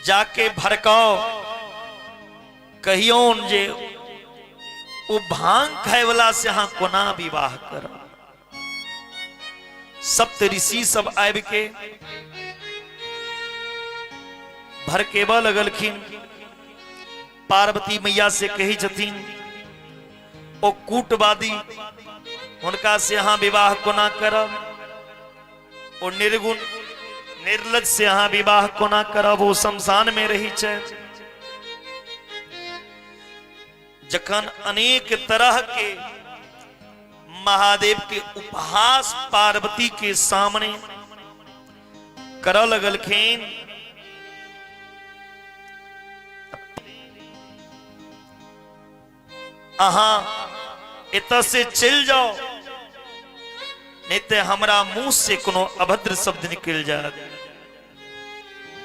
जाके भड़काओ, कहियौन जे ओ भांग खाय वाला से अहाँ कोना विवाह करब। सप्त ऋषि सब आबि के भड़केबऽ लगलखिन। पार्वती मैया से कहै छथिन ओ कूटवादी, हुनका से अहाँ विवाह कोना करब? ओ निर्गुण निर्लज से अहाँ विवाह कोना करब? ओ शमशान में रही छै। जखन अनेक तरह के महादेव के उपहास पार्वती के सामने करऽ लगलखिन, अहाँ एतऽ से चलि जाओ, नहीं तऽ हमरा मुंह से कोनो अभद्र शब्द निकलि जायत।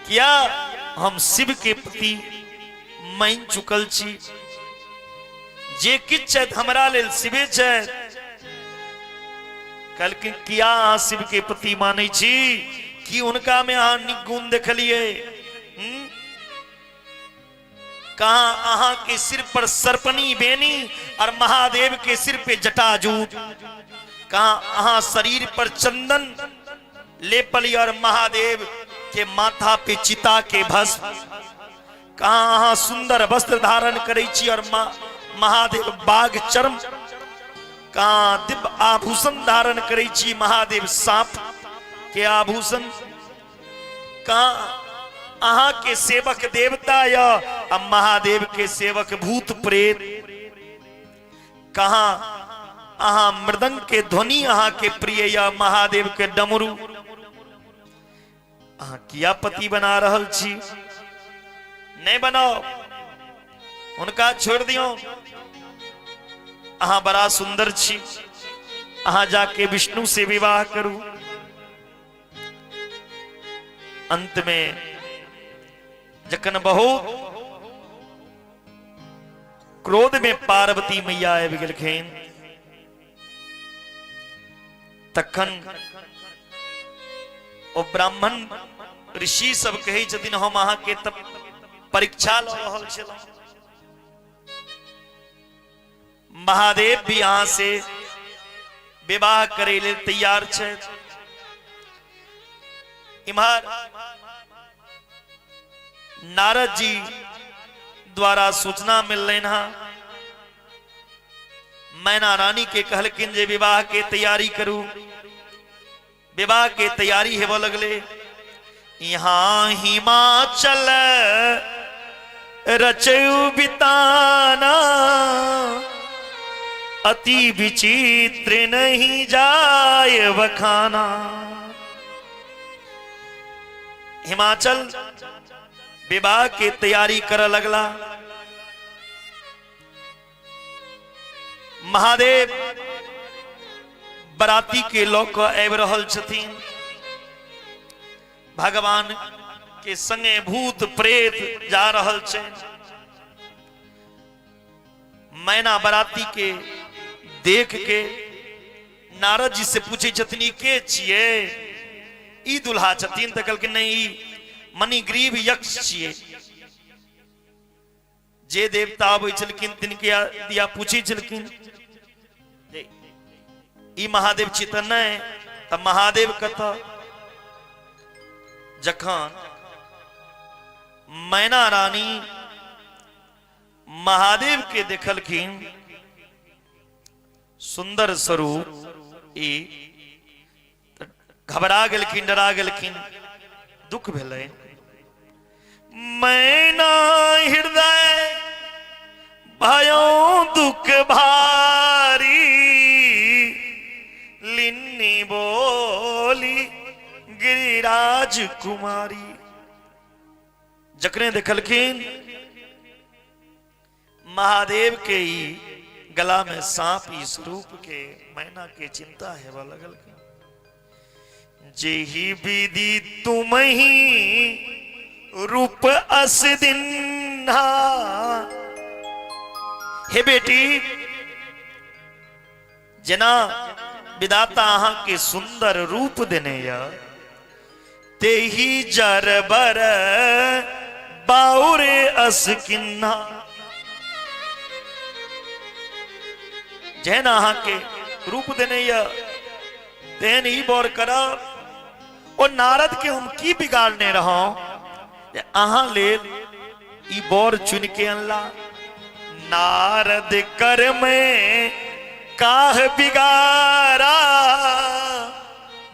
किया हम शिव के प्रति मानि चुकल छी, जे किछु छथि हमरा लेल शिवे छथि। कहलखिन किया अहाँ शिव के प्रति मानै छी? कि हुनका में अहाँ नीक गुण देखलियै? कहाँ अहाँ के सिर पर सर्पनी बेनी और महादेव के सिर पे जटाजूट? कहाँ अहाँ शरीर पर चंदन लेपली और महादेव के माथा पे चिता के भस्म? कहाँ अहाँ सुंदर वस्त्र धारण करै छी और महादेव बाघ चर्म? कहाँ दिव्य आभूषण धारण करै छी, महादेव सांप के आभूषण? कहाँ अहाँ के सेवक देवता या आ महादेव के सेवक भूत प्रेत? कहाँ अहाँ मृदंग के ध्वनि अहाँ के प्रिय या महादेव के डमरू? अहाँ किया पति बना रहल छी? नहीं बनाओ, हुनका छोड़ दियो। अहाँ बड़ा सुंदर छी, अहाँ जाके विष्णु से विवाह करू। अंत में जखन बहुत क्रोध में पार्वती मैया आबि गेलखिन, तखन ओ ब्राह्मण ऋषि सब कहै छथिन, हम अहाँके तब परीक्षा लऽ रहल छलहुँ। महादेव भी अहाँ से विवाह करे लेल तैयार छथि। इम्हर नारद जी द्वारा सूचना मिललनि हँ, मैना रानी के कहलखिन जे विवाह के तैयारी करू। विवाह के तैयारी हेबऽ लगले। यहाँ हिमाचल रचयु बिताना, अति विचित्र नहीं जाय बखाना। हिमाचल विवाह के तैयारी कर लगला। महादेव बराती के लऽ कऽ आबि रहल छथिन। भगवान के संगे भूत प्रेत जा रहल छै। मैना बराती के देख के नारद जी से पूछे छथिन, ई के छियै? ई दुल्हा छथिन? तऽ कहलखिन नहीं, ई मणिग्रीव यक्ष छियै। जे देवता आबै छलखिन तिनके दिया पूछै छलखिन, ई महादेव छी तऽ नहि, तऽ महादेव कतऽ? जखन मैना रानी महादेव के देखलखिन सुंदर स्वरूप ई, घबरा गेलखिन, डरा गेलखिन, दुख भेलै। मैना हृदय भयो दुख भारी, लिन्नी बोली गिरिराज कुमारी। जखने देखलखिन महादेव के ई गला में सांप ई स्वरूप के, मैना के चिंता हेबा लगल। जेहि विधि तुम ही रूप अस दिन्हा। हे बेटी, जेना विधाता अहाँ के सुंदर रूप देने या, तेही जर बर बाउरे अस किन्ना। जेहन अहाँ के रूप देने या तेहन ही बर करब। ओ नारद के हम की बिगाड़ने रहौ जे अहाँ लेल ई बर चुन के अनला। नारद कर में काह बिगाड़ा,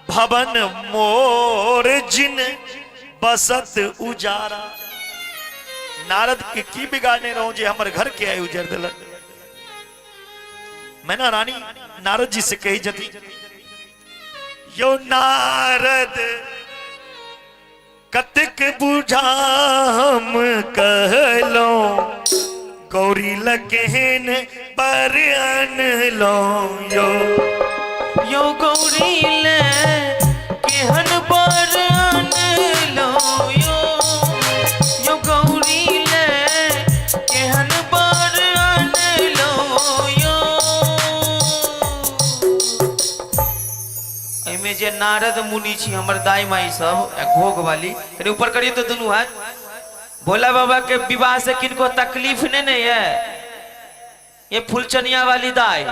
भवन मोर जिन बसत उजारा। नारद के की बिगाड़ने रहूं जे हमर घर के आय उजर दिलक। मैना रानी नारद जी से कही जती, यो नारद कतेक बुझा हम कहलो, गौरी लकेहन पर अनलो। यो यो गौरी ले केहन बर अनलो। यो जे नारद मुनि छी हमर दाई माई सब आ घोघ वाली, कनि ऊपर करियौ तो दुनू हाथ। भोला बाबा के विवाह से किनको तकलीफ नहीं नहीं है? ये फुलचनिया वाली दाई,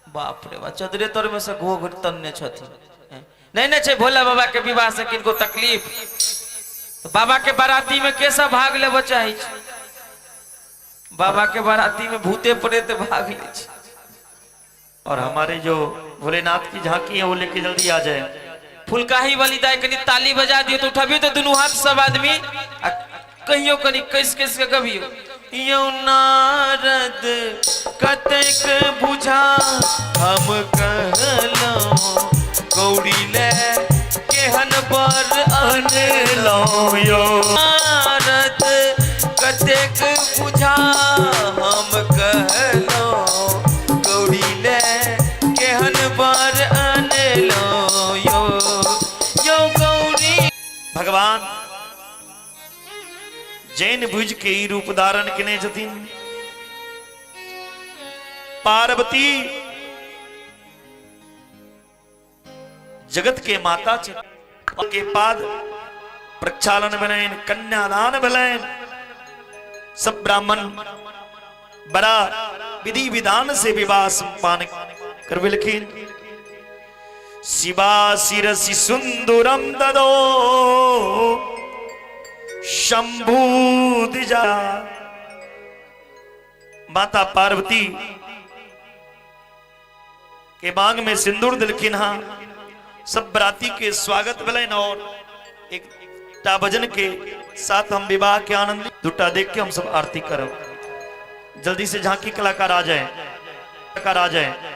बाप रे बा, चदरे तर में से घोघ तनने छथिन। नहीं नहीं छै भोला बाबा के विवाह से किनको तकलीफ? तो बाबा के बाराती में के सब भाग लेबऽ चाहै छै? बाबा के बाराती में भूते प्रेत भाग ले छै। और हमारे जो भोलेनाथ की झांकी है वो लेके जल्दी आ जाए। फुलकाही वाली दाई, कनि ताली बजा दियो तो उठबियो तो दुनू हाथ सब आदमी आ कहियो कनि कस कस के गबियो। यौ नारद कतेक बुझा हम कहलौं, गौरी ले केहन बर अनलौं। यो नारद कतेक बुझा हम कहलौं, गौरी ले केहन बर अनलौं। यो यो गौरी। भगवान जैन बुझ के ई रूप धारण केने छथिन। पार्वती जगत के माता छथिन, के पाद प्रक्षालन भेलनि, कन्यादान भेलनि। सब ब्राह्मण बड़ा विधि विधान से विवाह संपन्न करवेलखिन। शिवा शिरसि सुंदरम ददो शंभू दिजा। माता पार्वती के मांग में सिंदूर दिलखिन। हाँ, सब बराती के स्वागत भेलनि और एक टा भजन के साथ हम विवाह के आनंद दूटा देख के हम सब आरती करब। जल्दी से झांकी कलाकार आ जाए, कलाकार आ जाए।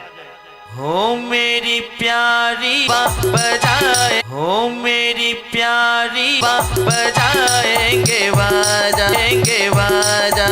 हो मेरी प्यारी बजाए, हो मेरी प्यारी बजाएंगे बाजाएंगे बाजा।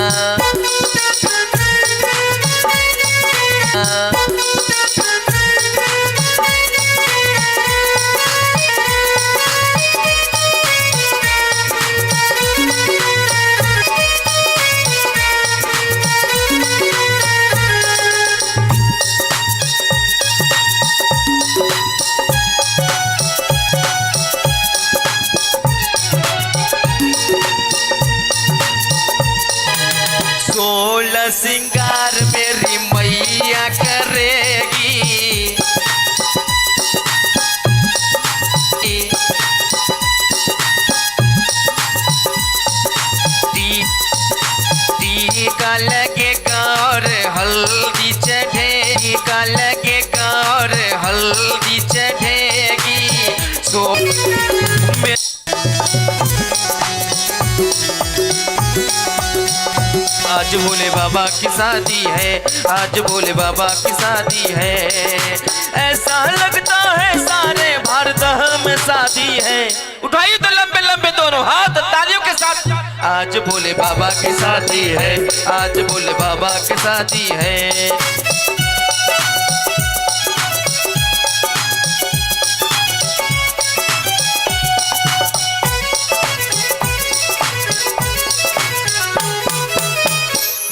सोलह सिंगार मेरी मैया करेगी, टीका लगेगा और हल्दी चढ़ेगी, टीका लगेगा और हल्दी चढ़ेगी। सो आज भोले बाबा की शादी है, आज भोले बाबा की शादी है। ऐसा लगता है सारे भारत में शादी है। उठाइए तो लंबे लंबे दोनों हाथ तालियों के साथ। आज भोले बाबा की शादी है, आज भोले बाबा की शादी है।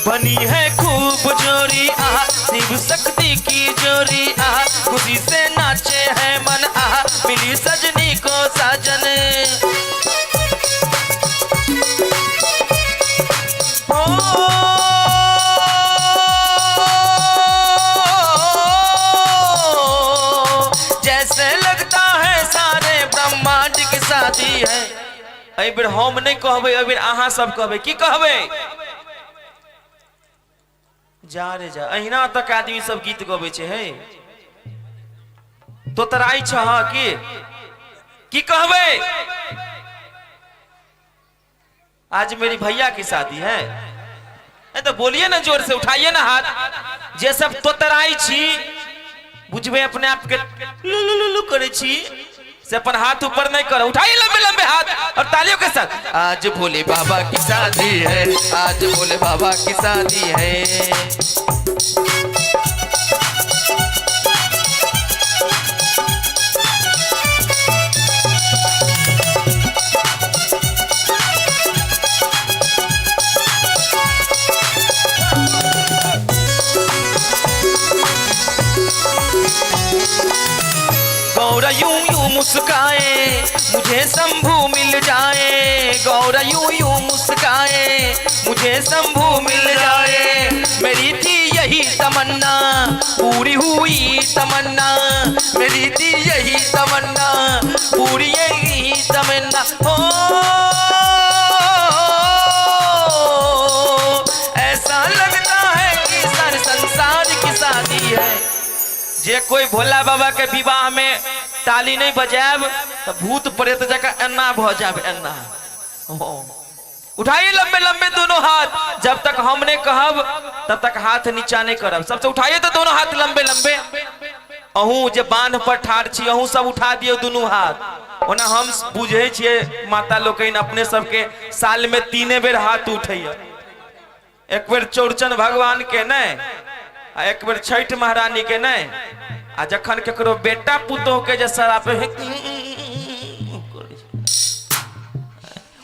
बनी है खूब जोरी आहा, शिव शक्ति की जोरी आहा, खुशी से नाचे है मन आहा, मिली सजनी को साजन। ओ जैसे लगता है सारे ब्रह्मांड की शादी है। एहि बेर हम नहीं कहबै, एहि बेर अहाँ सब कहबै। की कहबै? जा रे जा, अहिना तक आदमी सब गीत गबै छै। हे तोतराइ छह की? की कहबै? आज मेरी भैया की शादी है। ए तो बोलिए ना जोर से, उठाइए ना हाथ। जे सब तोतराइ छी, बुझबे अपने आप के लू लू लू लू करे छी, से अपन हाथ ऊपर नहीं करो, उठाइए लंबे लंबे हाथ और तालियों के साथ। आज भोले बाबा की शादी है, आज भोले बाबा की शादी है। मुस्काए, मुझे शंभू मिल जाए। गौरा यूं यूं मुस्काए, मुझे शंभू मिल जाए। मेरी थी यही तमन्ना, पूरी हुई तमन्ना। मेरी थी यही तमन्ना, पूरी यही तमन्ना। हो ऐसा लगता है कि सारे संसार की शादी है। जे कोई भोला बाबा के विवाह में ताली नहीं बजायब तो भूत प्रेत जका एना भ जाब एना। उठाइए लंबे लंबे दोनों हाथ, जब तक हम नहीं कहब तब तक हाथ नीचा नहीं करब। सबसे उठाइए तो दोनों हाथ लंबे लंबे। अहूँ जे बांध पर ठाढ़ छी, अहूँ सब उठा दियौ दुनू हाथ। ओना हम बुझै छियै माता लोकनि अपने सबके साल में 3 बेर हाथ उठैया, एक बेर चौरचन भगवान के नहीं, आ एक बेर छठ महारानी के नहीं, आ जखन केकरो बेटा पुतोह के जे शराब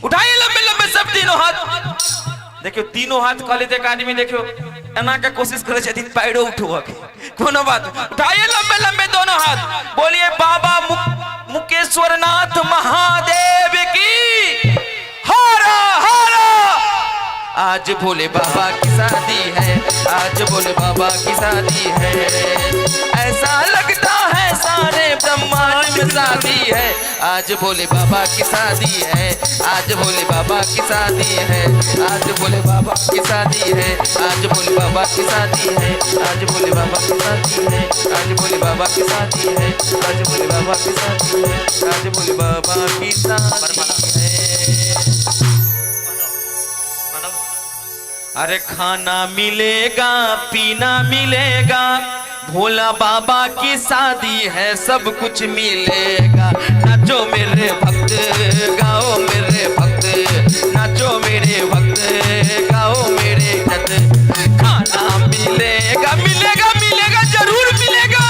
उठाइए लंबे लंबे सब तीनों हाथ। देखियो तीनों हाथ कहले एक आदमी देखियो एना के कोशिश करे छथिन पैरो उठबऽ के, कोनो बात। उठाइए लंबे लंबे दोनों हाथ, बोलिए बाबा मुकेश्वर नाथ महादेव की हर हर। आज भोले बाबा की शादी है, आज भोले बाबा की शादी है। ऐसा लगता है सारे ब्रह्मांड में शादी है। आज भोले बाबा की शादी है, आज भोले बाबा की शादी है। आज भोले बाबा की शादी है, आज भोले बाबा की शादी है। आज भोले बाबा की शादी है, आज भोले बाबा की शादी है। आज भोले बाबा की शादी है, आज भोले बाबा की शादी है। अरे खाना मिलेगा पीना मिलेगा, भोला बाबा की शादी है सब कुछ मिलेगा। नाचो मेरे भक्त गाओ मेरे भक्त, नाचो मेरे भक्त गाओ मेरे भक्त। खाना मिलेगा मिलेगा मिलेगा जरूर मिलेगा।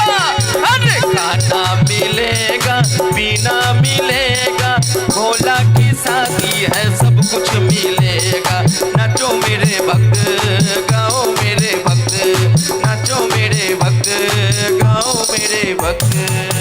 अरे खाना मिलेगा पीना मिलेगा, भोला की शादी है सब कुछ मिलेगा। नाचो मेरे भक्त गाओ मेरे भक्त, नाचो मेरे भक्त गाओ मेरे भक्त।